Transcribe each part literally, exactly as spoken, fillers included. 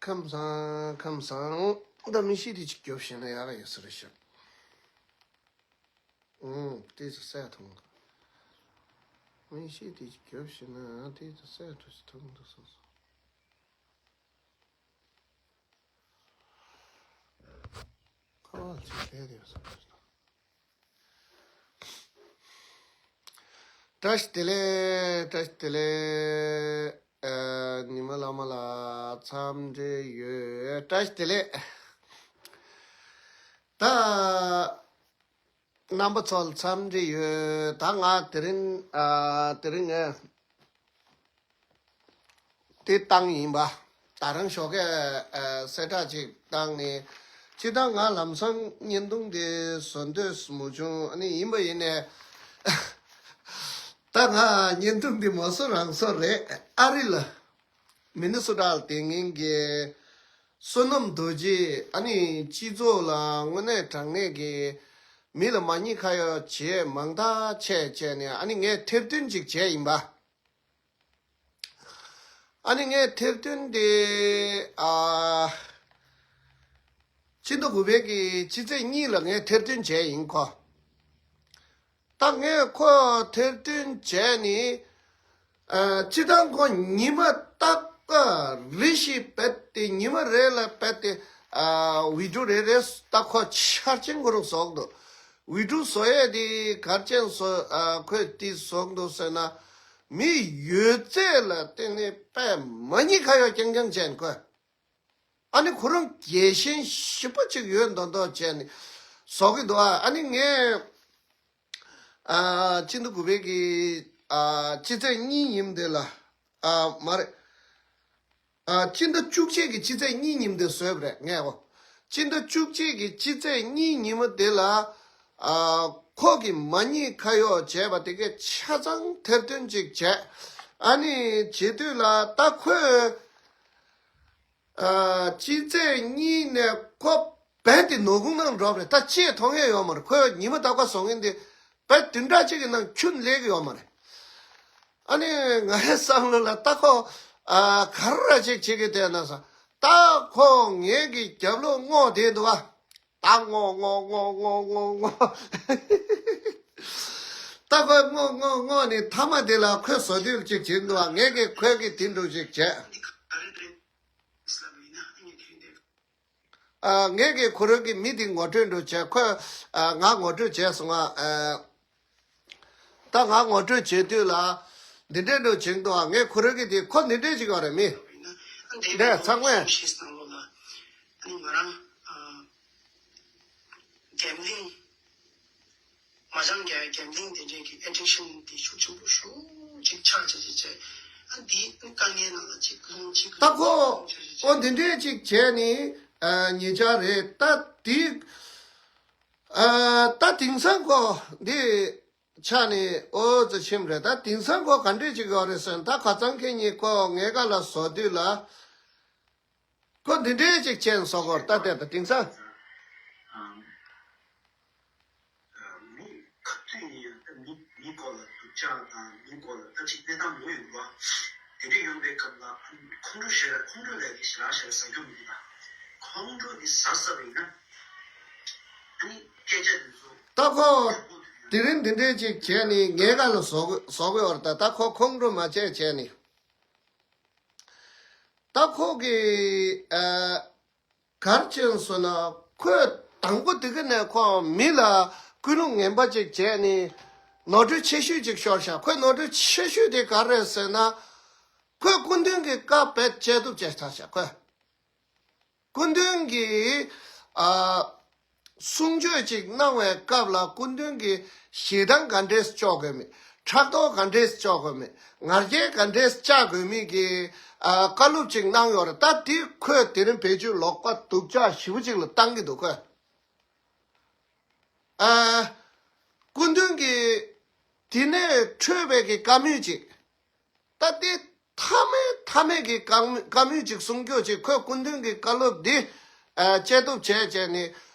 ཁམས་བཟང་ཁམས་བཟང་། ད་མི་ཤི་དེ་ཅིག་རྒྱོབ་ཤེས་ན་ཡག་ག་ཡོད་ས་རེད་ཤག་ཨུམ། དེ་ཚོ་བསད་ཐུང་། མི་ཤི་དེ་ཅིག་རྒྱོབ་ཤེས་ན་དེ་ཚོ་བསད་ཐུབ་ཤི་ཐུབ་འདུག་སོང་སོང་། ཁ་བ་ཅིག་བསྡད་དེ་སོང་། བཀྲ་ཤིས་བདེ་ལེགས། བཀྲ་ཤིས་བདེ་ལེགས། ཨ། ཉི་མ་ལྷ་མོ་ལགས་འཚམས་འདྲི་ཡོད། བཀྲ་ཤིས་བདེ་ལེགས། ད་རྣམ་པ་ཚོ་ལ་འཚམས་འདྲི་ཡོད། ད་ང་དེ་རིང་ཨ། དེ་རིང་ངས་དེ་བཏང་ཡིན་པ། ད་རང་ཞོགས་ཀས་ཨ། གསལ་བསྒྲགས་ཅིག་བཏང་ནས། སྤྱིར་བཏང་ང་ལམ་སང་བརྙན་ཐུང་དེ་བཟོ་འདོད་མ་བྱུང་། ཨ་ནི་ཡིན་པ་ཡིན་ནས། ད་ང་བརྙན་ཐུང་འདི་མ་བཟོ་རང་བཟོ་རེད། ཨ་རི་ལ། མི་ནི་སོ་ཊ་ལ་བསྡད་མཁན་གྱི་བསོད་ནམས་རྡོ་རྗེ། ཨ་ནི་སྤྱི་ཚོགས་ལ་དངོས་གནས་དྲང་གནས་ཀྱི་མི་ལ་མ་ཉེས་ཁ་གཡོགས་བྱས་མང་ཐག་ཆད་བྱས་ནས། ཨ་ནི་ངས་ཐེར་འདོན་ཅིག་བྱས་ཡིན་པ། ཨ་ནི་ངས་ཐེར་འདོན་དེ་ཨ། ཕྱི་ཟླ་དགུ་པའི་གི་སྤྱི་ཚེས་གཉིས་ལ་ངས་ཐེར་འདོན་བྱས་ཡིན་ཁོ། ད་ངས་ཁོ་ཐེར་འདོན་བྱས་ནི། ཨ། སྤྱིར་བཏང་ཁོ་ཉི་མ་རྟག་པར་རེ་ཞིག་རྦད་དེ། ཉི་མ་རེ་ལ་རྦད་དེ། ཨ། བི་ཌིའོ་རེ་རེ་ད་ཁོ་འཆར་ཅན་ཁོ་རང་བཟོ་གི་འདུག་བི་ཌིའོ་བཟོ་ཡས་དེ་ག་རེ་བྱས་བཟོ། ཨ། ཁོས་དེ་བཟོ་གི་འདུག་ཟེར་ན། མི་ཡོད་ཚད་ལ་བརྟེན་ནས་དཔེ་མ་ཉེས་ཁ་གཡོགས་རྐྱང་རྐྱང་བྱས་ནས་ཁོས། ཨ་ནི་ཁོ་རང་རྒྱལ་ཞེན་ཞེ་པོ་ཅིག་ཡོད་མདོག་མདོག་བྱས་ནས་བཟོ་གི་འདུག་ཨ་ནི་ངས་ཨ། ཕྱི་ཟླ་དགུ་པའི་གི་ཨ། སྤྱི་ཚེས་གཉིས་ཉིན་དེ་ལ། ཨ། མ་རེད། ཨ། ཕྱི་ཟླ་བཅུ་གཅིག་གི་སྤྱི་ཚེས་གཉིས་ཉིན་དེ་བཟོས་པ་རེད་ངས་གོ། ཕྱི་ཟླ་བཅུ་གཅིག་གི་སྤྱི་ཚེས་གཉིས་ཉིན་མོ་དེ་ལ། ཨ། ཁོ་གིས་མ་ཉེས་ཁ་གཡོགས་བྱས་པ་དེ་གས་ཆ་ཚང་ཐེར་འདོན་ཅིག་བྱས། ཨ་ནི་བྱེད་དུས་ལ་ད་ཁོས། ཨ། སྤྱི་ཚེས་གཉིས་ནས་ཁོ་རྦད་དེ་ནོར་ཁུང་ནང་འགྲོ་བ་རེད། ད་ཅི་ཡང་མཐོང་ཡས་ཡོད་མ་རེད། ཁོས་ཉི་མ་རྟག་པར་བཟོ་མཁན་དེ་རྦད་དེ་འདྲ་ཅིག་གི་ནང་ཁྱོན་ལེན་གྱི་ཡོད་མ་རེད། ཨ་ནི་ངའི་བསམ་བློ་ལ་ད་ཁོ། ཨ། ག་རེ་ཅིག་བྱེད་ཀྱི་བསྡད་ན་བསམ། ད་ཁོ་ངའི་གི་རྒྱབ་ལོགས་སྔོག་བསྡད་འདུག་ཨ། ད་སྔོག་སྔོག་སྔོག་སྔོག་སྔོག་སྔོག་ད་ཁོས་སྔོག་སྔོག་སྔོག་ནས་མཐའ་མ་དེ་ལ་ཁོས་བཟོ་དུས་ཅིག་བྱེད་འདུག་ཨ། ངས་གི་ཁོས་གི་དེ་འདྲ་ཅིག་བྱས། ཨ། ངས་གི་ཁོ་རང་གི་མི་དེ་ངོ་སྤྲོད་འདྲ་བྱས། ཁོས། ཨ། ང་ངོ་སྤྲོད་བྱས་སོང་ང་། ཨ། ད་ང་ངོ་སྤྲོད་བྱེད་དུས་ལ་འདི་འདྲས་འདྲ་བྱེད་འདུག་ཨ། ངས་ཁོ་རང་གི་དེ་ཁོ་འདི་འདྲས་ཅིག་ཡོད་རེད་མི། འདི་ཚང་མས། ཨ་ནི་ང་རང་། ཨ། གེམ་ལིང་། མ་ཅང་རྒྱལ་བའི་གེམ་ལིང་དེ་འདྲས་ཀྱི་ཨེ་ཌིག་ཤན་དེ་ཤུགས་ཆེན་པོ་ཤུགས་ཅིག་ཆགས་བྱས་བྱས་བྱས། ཨ། འདི་དཀའ་ངལ་ནང་ལ་ཅིག་ལྷུང་ཅིག་ད་ཁོ། ལྷུང་བྱས་བྱས་ཨོ་འདི་འདྲས་ཅིག་བྱས་ནི། ཨ། ཉེ་ཆར་རེད་ད་འདི། ཨ། ད་དེང་སང་ཁོ་འདི་ཆགས་ནི་ཨོ་ཙི་ཆེམ་རེད། ད་དེང་སང་ཁོ་ག་འདྲས་ཅིག་ཡོད་རེད་ཟེར་ན། ད་ཁ་སང་ཁེ་ཉིན་ཁོ་ངའི་ཁ་ལ་བཟོ་དུས་ལ། ཁོ་འདི་འདྲས་ཅིག་བྱས་ནས་བཟོ་གོ་ད་ལྟ་ད་དེང་སང་། ཨ། མི་ག་དུས་ཡིན་ཡང་ད་མི་མི་སྐོར་ལ་སྡུག་ཅག་དང་མི་སྐོར་ལ་ད་ཅིག་གནས་སྟངས་མང་པོ་ཡོད་རེད་བ། དེ་འདྲས་ཡོང་པའི་སྐབས་ལ་ཨ་ནི་ཁོང་ཁྲོ་ཞེ་དྲག་ཁོང་ཁྲོ་ལས་ཀྱི་ཞེ་དྲག་ཞེ་དྲག་ཟ་རྒྱུ་མི་འདུག་ད། ཁོང་ཁྲོ་འདི་ཟ་ཟ་བ་ཡིན་ན་ཨ་ནི་སྐད་ཆ་འདི་ཚོ་ད་ཁོ་ཡག་པོ་འདུག་ཡ། དེ་རིང་འདི་འདྲས་ཅིག་བྱས་ནི་ངའི་ཁ་ལ་བཟོ་གི་བཟོ་གི་ཡོད་རེད་ད། ད་ཁོ་ཁོང་ཁྲོ་མ་བྱས་བྱས་ནི། ད་ཁོ་གིས་ཨ། ག་རེ་བྱས་སོང་ན། ཁོས་དང་པོ་དེ་ག་ནས་ཁོ་མི་ལ་ཀུན་སློང་ངན་པ་ཅིག་བྱས་ནས་ནོར་འཁྲུལ་ཆེ་ཤོས་ཅིག་ཤོར་ཤག་ཁོས་ནོར་འཁྲུལ་ཆེ་ཤོས་དེ་ག་རེ་རེད་ཟེར་ན། ཁོས་སྐུ་མདུན་གྱི་བཀའ་རྦད་བཅད་ཐུབ་བྱས་ཚར་ཤག་ཁོས་སྐུ་མདུན་གྱི་ཨ། གསུང་ཆོས་ཅིག་གནང་བའི་སྐབས་ལ་སྐུ་མདུན་གྱིས་ཞེ་སྡང་ག་འདྲས་བཅོ་དགོས་མེད། ཕྲག་དོག་ག་འདྲས་བཅོ་དགོས་མེད། ང་རྒྱལ་ག་འདྲས་བཅག་དགོས་མེད་ཀྱི་ཨ། བཀའ་སློབ་ཅིག་གནང་ཡོད་རེད། ད་དེ་ཁོས་དེ་རིང་བེད་སྤྱོད་ལོག་པ་སྡུག་ཅག་ཞེ་པོ་ཅིག་ལ་བཏང་གི་འདུག་ཁོས། ཨ། སྐུ་མདུན་གྱིས་དེ་ནས་འཕྲོས་པའི་གི་བཀའ་མོལ་ཅིག་ད་དེ་མཐའ་མའི་མཐའ་མའི་གི་བཀའ་བཀའ་མོལ་ཅིག་གསུང་རྒྱུ་ཅིག་ཁོས་སྐུ་མདུན་གྱི་བཀའ་སློབ་འདི་ཨ། བཅད་ཐུབ་བྱས་བྱས་ནས།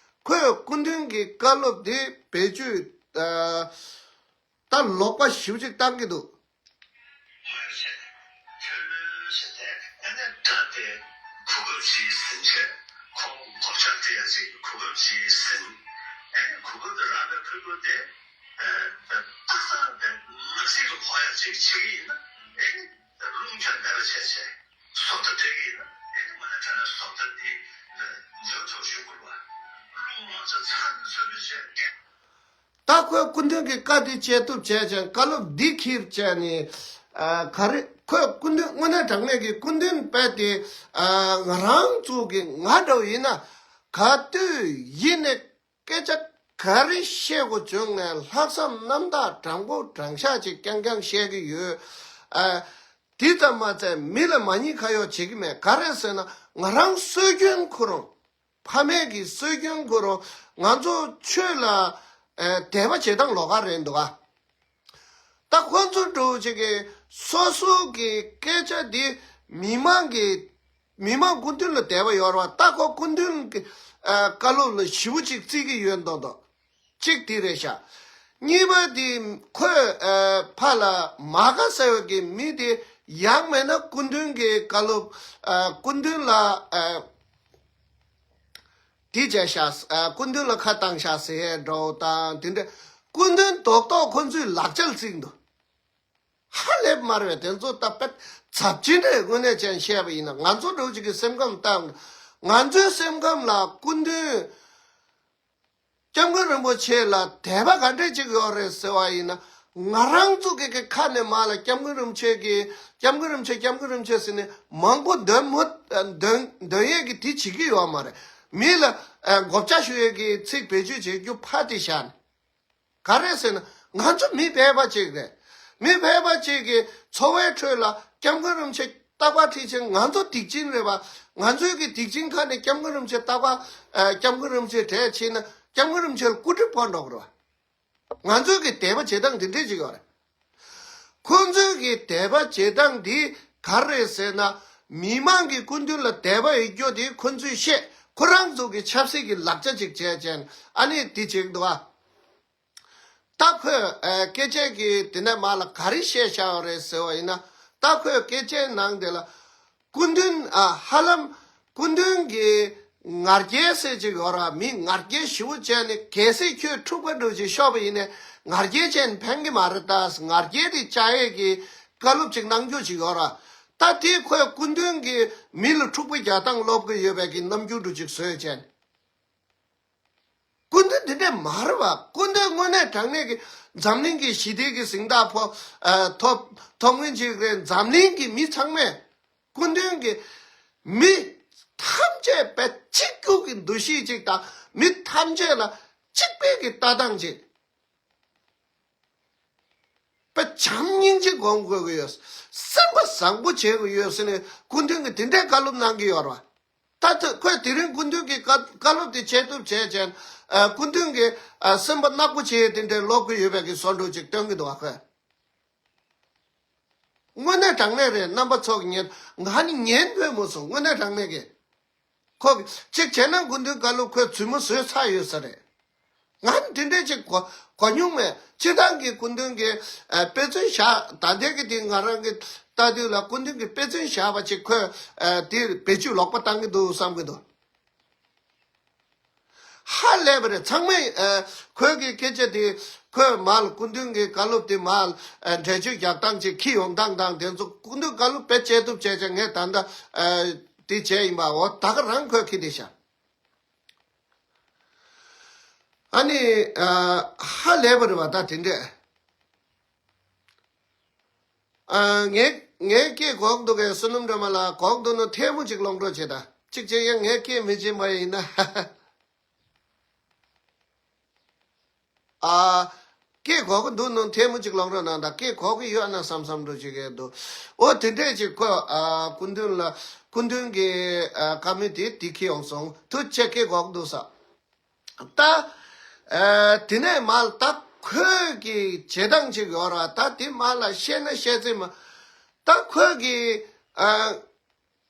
ཁོས་སྐུ་མདུན་གྱི་བཀའ་སློབ་འདི་བེད་སྤྱོད་ཨ། ད་ལོག་པ་ཞེ་པོ་ཅིག་བཏང་གི་འདུག་གོ་སྐབས་ཅིག་ཟིན་བྱས། ཁོང་གོ་ཆ་སྤྲད་ཡ་ཅིག་གོ་སྐབས་ཅིག་ཟིན། ཨེ་གོ་སྐབས་དེ་རག་པའི་ཁུལ་དུ་དེ་ཨ་ཏག་ཏག་དེ་ནག་སིལ་དུ་ཕོག་ཡ་ཅིག་བྱེད་ཀྱི་ཡིན་ན། ཨེ་རླུང་ཁྱབ་མེད་པ་བྱས་བྱས་བཟོ་ལྟ་སྤྲད་ཀྱི་ཡིན་ན། ཨེ་དངོས་གནས་དྲང་གནས་བཟོ་ལྟ་འདི་འཇོན་ཐོག་ཞུ་དགོས་པ། རླུང་མང་ཆ་ཚ་ནས་ཚ་ནས་བྱས་ཏེ། ད་ཁོས་སྐུ་མདུན་གྱི་བཀའ་འདི་བཅད་ཐུབ་བྱས་ཀྱང་བཀའ་སློབ་འདི་འཁྱེར་བྱས་ནས། ཨ་ག་རེ་ཁོས་སྐུ་མདུན་དངོས་གནས་དྲང་གནས་ཀྱི་སྐུ་མདུན་དཔེ་དེ་ཨ་ང་རང་ཚོ་གི་ང་འདྲ་བོ་ཡིན་ན་ག་དུས་ཡིན་ནས་སྐད་ཆ་ག་རེ་བཤད་དགོས་བྱུང་ནས་ལྷག་བསམ་རྣམ་དག་དྲང་པོ་དྲང་བཞག་ཅིག་རྐྱང་རྐྱང་བཤད་ཀྱི་ཡོད། ཨ་དེ་ཙམ་མ་ཚད་མི་ལ་མ་ཉེས་ཁ་གཡོག་བྱེད་ཀྱི་མེད། ག་རེ་ཟེར་ན་ང་རང་སྲོལ་རྒྱུན་ཁོ་རང་། ཕ་མེས་ཀྱི་སྲོལ་རྒྱུན་ཁོ་རང་ང་ཚོ་ཆོས་ལ་ཨེ་དད་པ་བྱེད་སྟངས་ལོགས་ཀ་རེད་འདུག་ག་ད་ཁོ་ཚོ་འདྲ་བོ་ཅིག་གིས་སོ་སོ་གི་སྐད་ཆ་འདི་མི་མང་གི་མི་མང་སྐུ་མདུན་ལ་དད་པ་ཡོད་རེད་བ། ད་ཁོ་སྐུ་མདུན་གྱི་ཨེ་བཀའ་སློབ་ལ་ཞེ་པོ་ཅིག་བརྩི་གི་ཡོད་མདོག་མདོག་གཅིག་དེ་རེད་ཤག་གཉིས་པ་དེ་ཁོས་ཨ་ཕར་ལ་མ་དགའ་ཟེར་བའི་གི་མི་དེ་ཡང་མེད་ན་སྐུ་མདུན་གྱི་བཀའ་སློབ་ཨ་སྐུ་མདུན་ལ་ཨ་དེ་བྱས་ཤག་ཨ་སྐུ་མདུན་ལ་ཁ་བཏང་ཤག་ཟེར་འདྲ་བོ་དང་དེ་འདྲ། སྐུ་མདུན་རྡོག་རྡོག་ཁོ་ཚོས་ལག་ཆ་ལ་བརྩིགས་འདུག་ཧ་ལས་པ་མ་རེད་པས། དེ་ཚོ་ད་དཔེ་ཚབས་ཆེན་རེད། དངོས་གནས་ཅན་བཤད་པ་ཡིན་ན་ང་ཚོ་འདྲ་བོ་ཅིག་གི་སེམས་ཁམས་བཏང་། ང་ཚོའི་སེམས་ཁམས་ལ་སྐུ་མདུན་སྐྱབས་མགོན་རིན་པོ་ཆེ་ལ་དད་པ་ག་འདྲས་ཅིག་ཡོད་རེད་ཟེར་བ་ཡིན་ན། ང་རང་ཚོ་གི་གི་ཁ་ནས་མར་ལ་སྐྱབས་མགོན་རིན་པོ་ཆེ་གི་སྐྱབས་མགོན་རིན་པོ་ཆེ་སྐྱབས་མགོན་རིན་པོ་ཆེ་ཟེར་ནས་མང་པོ་འདོན་མོ་འདོན་འདོན་ཡས་ཀྱི་དེ་བྱེད་ཀྱི་ཡོད་མ་རེད། མི་ལ་ཨ་མགོ་སྐྱ་ཞུ་ཡས་ཀྱི་ཚིག་བེད་སྤྱོད་བྱེད་རྒྱུ་ཕར་དེ་བཞག་ནས། ག་རེ་ཟེར་ན་ང་ཚོ་མི་ཕལ་པ་ཅིག་རེད། མི་ཕལ་པ་ཅིག་གི་འཚོ་བའི་ཁྲོད་ལ་སྐྱབས་མགོན་རིན་པོ་ཆེ་རྟག་པར་ཁྲིད་ཕྱིན། ང་ཚོ་སྡིག་ཅན་རེད་པ། ང་ཚོའི་གི་སྡིག་ཅན་ཁ་ནས་སྐྱབས་མགོན་རིན་པོ་ཆེ་རྟག་པར་ཨ་སྐྱབས་མགོན་རིན་པོ་ཆེ་གྲས་ཕྱིན་ན་སྐྱབས་མགོན་རིན་པོ་ཆེ་ལ་སྐུ་གྲིབ་ཕོག་འགྲོ་གི་རེད་པ། ང་ཚོའི་གི་དད་པ་བྱེད་སྟངས་དེ་འདྲས་ཅིག་ཡོད་རེད། ཁོ་ཚོའི་གི་དད་པ་བྱེད་སྟངས་འདི་ག་རེ་རེད་ཟེར་ན། མི་མང་གི་སྐུ་མདུན་ལ་དད་པ་ཡོད་རྒྱུ་དེ་ཁོ་ཚོས་ཤེས། ཁོ་རང་ཚོ་གི་ཆབ་སྲིད་ཀྱི་ལག་ཆ་ཅིག་བྱས་བྱས་ཨ་ནི་དེ་བྱེད་ཀྱི་འདུག་ཨ། ད་ཁོས་ཨ་སྐད་ཆའི་གི་དེ་ནས་མར་ལ་ག་རེ་བཤད་བཞག་པ་རེད་ཟེར་བ་ཡིན་ན། ད་ཁོས་སྐད་ཆའི་ནང་དེ་ལ་སྐུ་མདུན་ཨ་ཧ་ལམ་སྐུ་མདུན་གྱི་ང་རྒྱལ་ཟེར་ཅིག་ཡོད་ར། མི་ང་རྒྱལ་ཞེ་པོ་བྱས་ནས་གལ་སྲིད་ཁྱོད་འཁྲུག་པ་འདྲ་ཅིག་ཤོར་བ་ཡིན་ནའི་ང་རྒྱལ་བྱས་ནས་ཕན་གི་མ་རེད། ད་ང་རྒྱལ་དེ་བཅག་ཡས་ཀྱི་བཀའ་སློབ་ཅིག་གནང་རྒྱུ་ཅིག་ཡོད་ར། ད་དེ་ཁོས་སྐུ་མདུན་གྱིས་མི་ལ་འཁྲུག་པ་རྒྱག་སྟངས་སློབ་གི་ཡོད་པའི་གི་རྣམ་འགྱུར་འདྲ་ཅིག་བཟོས་བྱས་ནས། སྐུ་མདུན་དེ་འདྲས་མ་རེད་པ། སྐུ་མདུན་དངོས་གནས་དྲང་གནས་ཀྱི་འཛམ་གླིང་གི་ཞི་བདེ་གི་གཟེངས་རྟགས་ཕོག་ཨ་ཐོབ་ཐོབ་མཁན་ཅིག་རེད། འཛམ་གླིང་གི་མི་ཚང་མས་སྐུ་མདུན་གྱི་མི་ཐམས་ཅད་པའི་གཅིག་གྱུར་གྱི་འདུ་ཤེས་ཅིག་དང་མི་ཐམས་ཅད་ལ་གཅིག་པའི་གི་ལྟ་སྟངས་ཅིག་དཔེ་བྱམས་སྙིང་རྗེ་སྒོམ་དགོས་ཀྱི་ཡོད། སེམས་པ་བཟང་པོ་བྱེད་དགོས་ཡོད་ཟེར་ནས་སྐུ་མདུན་གྱིས་དེ་འདྲའི་བཀའ་སློབ་གནང་གི་ཡོད་རེད་བ། ད་ཐོས་ཁོས་དེ་རིང་སྐུ་མདུན་གྱི་བཀའ་བཀའ་སློབ་དེ་བྱེད་ཐུབ་བྱས་བྱས་ཨ་སྐུ་མདུན་གྱི་ཨ་སེམས་པ་ནག་པོ་བྱེད་དེ་འདྲའི་སློབ་ཀྱི་ཡོད་པའི་གི་བཟོ་འདྲ་ཅིག་སྟོན་གྱི་འདུག་བ། ཁོས་དངོས་གནས་དྲང་གནས་རེད། རྣམ་པ་ཚོ་གི་ཉན་ང་ནི་ཉན་འདོད་མོ་སོང་། དངོས་གནས་དྲང་གནས་ཀྱི། ཁོ་གཅིག་བྱས་ན་སྐུ་མདུན་བཀའ་སློབ་ཁོས་རྫུན་མ་བཟོས་ཚར་ཡོད་ས་རེད། ང་ནི་དེ་འདྲས་ཅིག་གོ་གོ་མྱོང་མེད། སྤྱིར་བཏང་གི་སྐུ་མདུན་གྱི་ཨ་དཔེ་མཚོན་བཞག་ད་ལྟའི་གི་དེ་ང་རང་གི་ལྟ་དུས་ལ་སྐུ་མདུན་གྱི་དཔེ་མཚོན་བཞག་པ་ཅིག་ཁོས་ཨ་དེ་བེད་སྤྱོད་ལོག་པ་བཏང་གི་འདུག་བསམ་གི་འདུག་ཧ་ལས་པ་རེད། ཚང་མས་ཨ་ཁོའི་གི་སྐད་ཆ་དེ་ཁོས་མར་སྐུ་མདུན་གྱི་བཀའ་སློབ་དེ་མར་ཨ་འགྲེལ་བརྗོད་རྒྱག་སྟངས་ཅིག་ཁྱི་ཡོང་སྟངས་དང་དེ་ཚོ་སྐུ་མདུན་བཀའ་སློབ་དཔེ་བྱེད་ཐུབ་བྱས་བྱས་ངས་ད་ལྟ་ཨ་དེ་བྱས་ཡིན་པ་འོ་ད་ག་རང་ཁོས་ཁྱི་དེ་ཤ་ཨ་ནི་ཨ་ཧ་ལས་པ་རེད་བ། ད་དེ་འདྲས། ཨ་ངའི་ངའི་སྐད་གོག་འདུག་གས། བསོད་ནམས་སྒྲོལ་མ་ལགས། གོག་འདུག་ན་ཐལ་མོ་ཅིག་ལོངས་རོགས་བྱེད་ད། གཅིག་བྱས་ཡང་ངའི་སྐད་མི་འབྱིན་པ་ཡིན་ན། ཨ་སྐད་གོག་གི་འདུག་ན་ཐལ་མོ་ཅིག་ལོངས་རོགས་གནང་ད། སྐད་གོག་གི་ཡོད་ན་བསམ་བསམ་འདྲ་ཅིག་གས་འདུག་འོ་དེ་འདྲས་ཅིག་ཁོ་ཨ་སྐུ་མདུན་ལ་སྐུ་མདུན་གྱི་ཨ་བཀའ་མོལ་དེ་དེ་ཁྱི་ཡོང་སོང་། ཐུགས་རྗེ་ཆེ། སྐད་གོག་འདུག་ས། ད་ཨ་དེ་ནས་མར་ད་ཁོས་ཀྱི་བྱེད་སྟངས་ཅིག་ཡོད་ར། ད་དེ་མར་ལ་བཤད་ན་བཤད་ཚེ་མ་ད་ཁོས་ཀྱི་ཨ་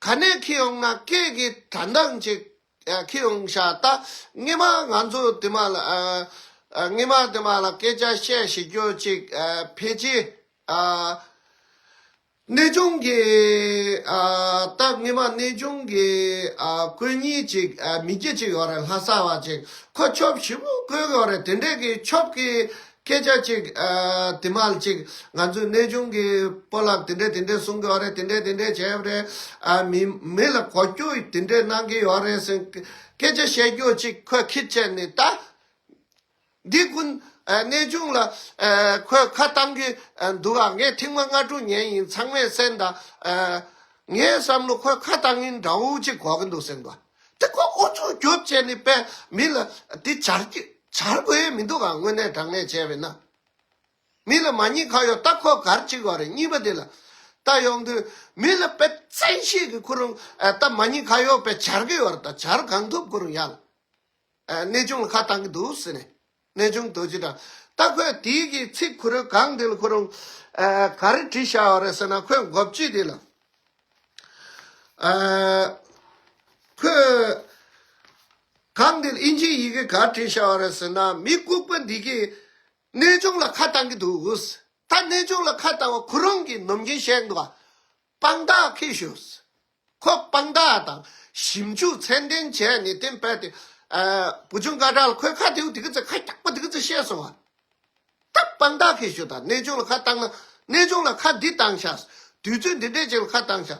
ག་ནས་ཁྱེར་ཡོང་ན་སྐད་ཀྱི་དྲན་སྟངས་ཅིག་ཨ་ཁྱེར་ཡོང་ཤག་ད་སྔོན་མ་ང་ཚོ་དེ་མར་ལ་ཨ་ཨ་སྔོན་མ་དེ་མར་ལ་སྐད་ཆ་བཤད་ཤེས་རྒྱུ་ཅིག་ཨ་ཕལ་ཆེར་ཨ། གནས་ཆུང་གི་ཨ་ད་ངེས་མ་གནས་ཆུང་གི་ཨ་དཀོན་གཉེར་ཅིག་ཨ་མི་སྐྱ་ཅིག་ཡོད་རེད། ལྷ་ས་བ་ཅིག་ཁོ་ཆོབ་ཞིབ་པོ་བཀོད་ཡོད་རེད། དེ་འདྲས་ཀྱི་ཆོབ་ཀྱི་སྐད་ཆ་ཅིག་ཨ་དེ་མ་ཅིག་ང་ཚོའི་གནས་ཆུང་གི་སྤོ་ལགས་དེ་འདྲས་དེ་འདྲས་གསུང་གི་ཡོད་རེད། དེ་འདྲས་དེ་འདྲས་བྱས་པ་རེད། ཨ་མི་མི་ལ་གོ་རྒྱུ་དེ་འདྲས་གནང་གི་ཡོད་རེད་ཟེར་སྐད་ཆ་བཤད་རྒྱུ་ཅིག་ཁོས་ཁྱེར་བྱས་ནས་ད། འདི་ཀུན་ཨ་གནས་ཆུང་ལ་ཨ་ཁོས་ཁ་བཏང་གི་ཨ་འདུག་ཨ། ངས་ཐེངས་མ་ལྔ་དྲུག་ཉན་ཡིན། ཚང་མས་གསན་དང་། ཨ་ངའི་བསམ་བློ་ཁོས་ཁ་བཏང་གིན་འདྲ་བོ་ཅིག་གོ་གི་འདུག་ཟེར་འདུག་ཨ། དེ་ཁོ་ཨུ་ཚུགས་རྒྱོབ་བྱས་ནས་དཔེ་མི་ལ་འདི་སྦྱར་གི་སྦྱར་དགོས་ཡས་མི་འདུག་ཨ། དངོས་གནས་དྲང་གནས་བྱས་པས་ན། མི་ལ་མ་ཉེས་ཁ་གཡོག་ད་ཁོ་གར་ཅིག་ཡོད་རེད། གཉིས་པ་དེ་ལ་ད་ཡོང་དུས་མི་ལ་དཔེ་བཙན་ཤེད་ཀྱི་ཁོ་རང་ཨ་ད་མ་ཉེས་ཁ་གཡོག་དཔེ་སྦྱར་གི་ཡོད་རེད། ད་སྦྱར་གང་ཐུབ་ཁོ་རང་ཡང་། ཨ་གནས་ཆུང་ལ་ཁ་བཏང་གི་འདུག་ཟེར་ནས། གནས་ཆུང་རྡོ་རྗེ་དང་། ད་ཁོས་དེའི་གི་ཚིག་ཁོ་རང་གང་དེ་ལ་ཁོ་རང་ཨ་ག་རེ་བྲིས་བཞག་ཡོད་རེད་ཟེར་ན། ཁོས་མགོ་བརྗོད་དེ་ལ་ཨ་ཁོས་གང་དེ་ལ་ཨིན་ཇིའི་ཡི་གེ་ག་རེ་བྲིས་བཞག་ཡོད་རེད་ཟེར་ན། མི་ལྐུགས་པ་འདི་གིས་གནས་ཆུང་ལ་ཁ་བཏང་གི་འདུག་ད་གནས་ཆུང་ལ་ཁ་བཏང་བ་ཁོ་རང་གི་ནམ་རྒྱུན་བཤད་འདུག་ག་དཔང་རྟགས་ཁྱེར་ཤོག་ཁོ་དཔང་རྟགས་དང་ཞིབ་འཇུག་ཚད་ལྡན་བྱས་ནས་བསྟན་པས་ཏེ། ཨ་བུ་ཆུང་སྐད་གྲགས་ལ་ཁོས་ཁ་དེའུ་དེ་གི་ཚེ་ཁ་རྒྱག་པ་དེ་གི་ཚེ་བཤད་སོང་བ། ད་དཔང་རྟགས་ཁྱེར་ཤོག་དང་། གནས་ཆུང་ལ་ཁ་བཏང་ན་གནས་ཆུང་ལ་ཁ་འདི་བཏང་ཤག་དུས་ཚོད་འདི་འདྲས་ཅིག་ལ་ཁ་བཏང་ཤག་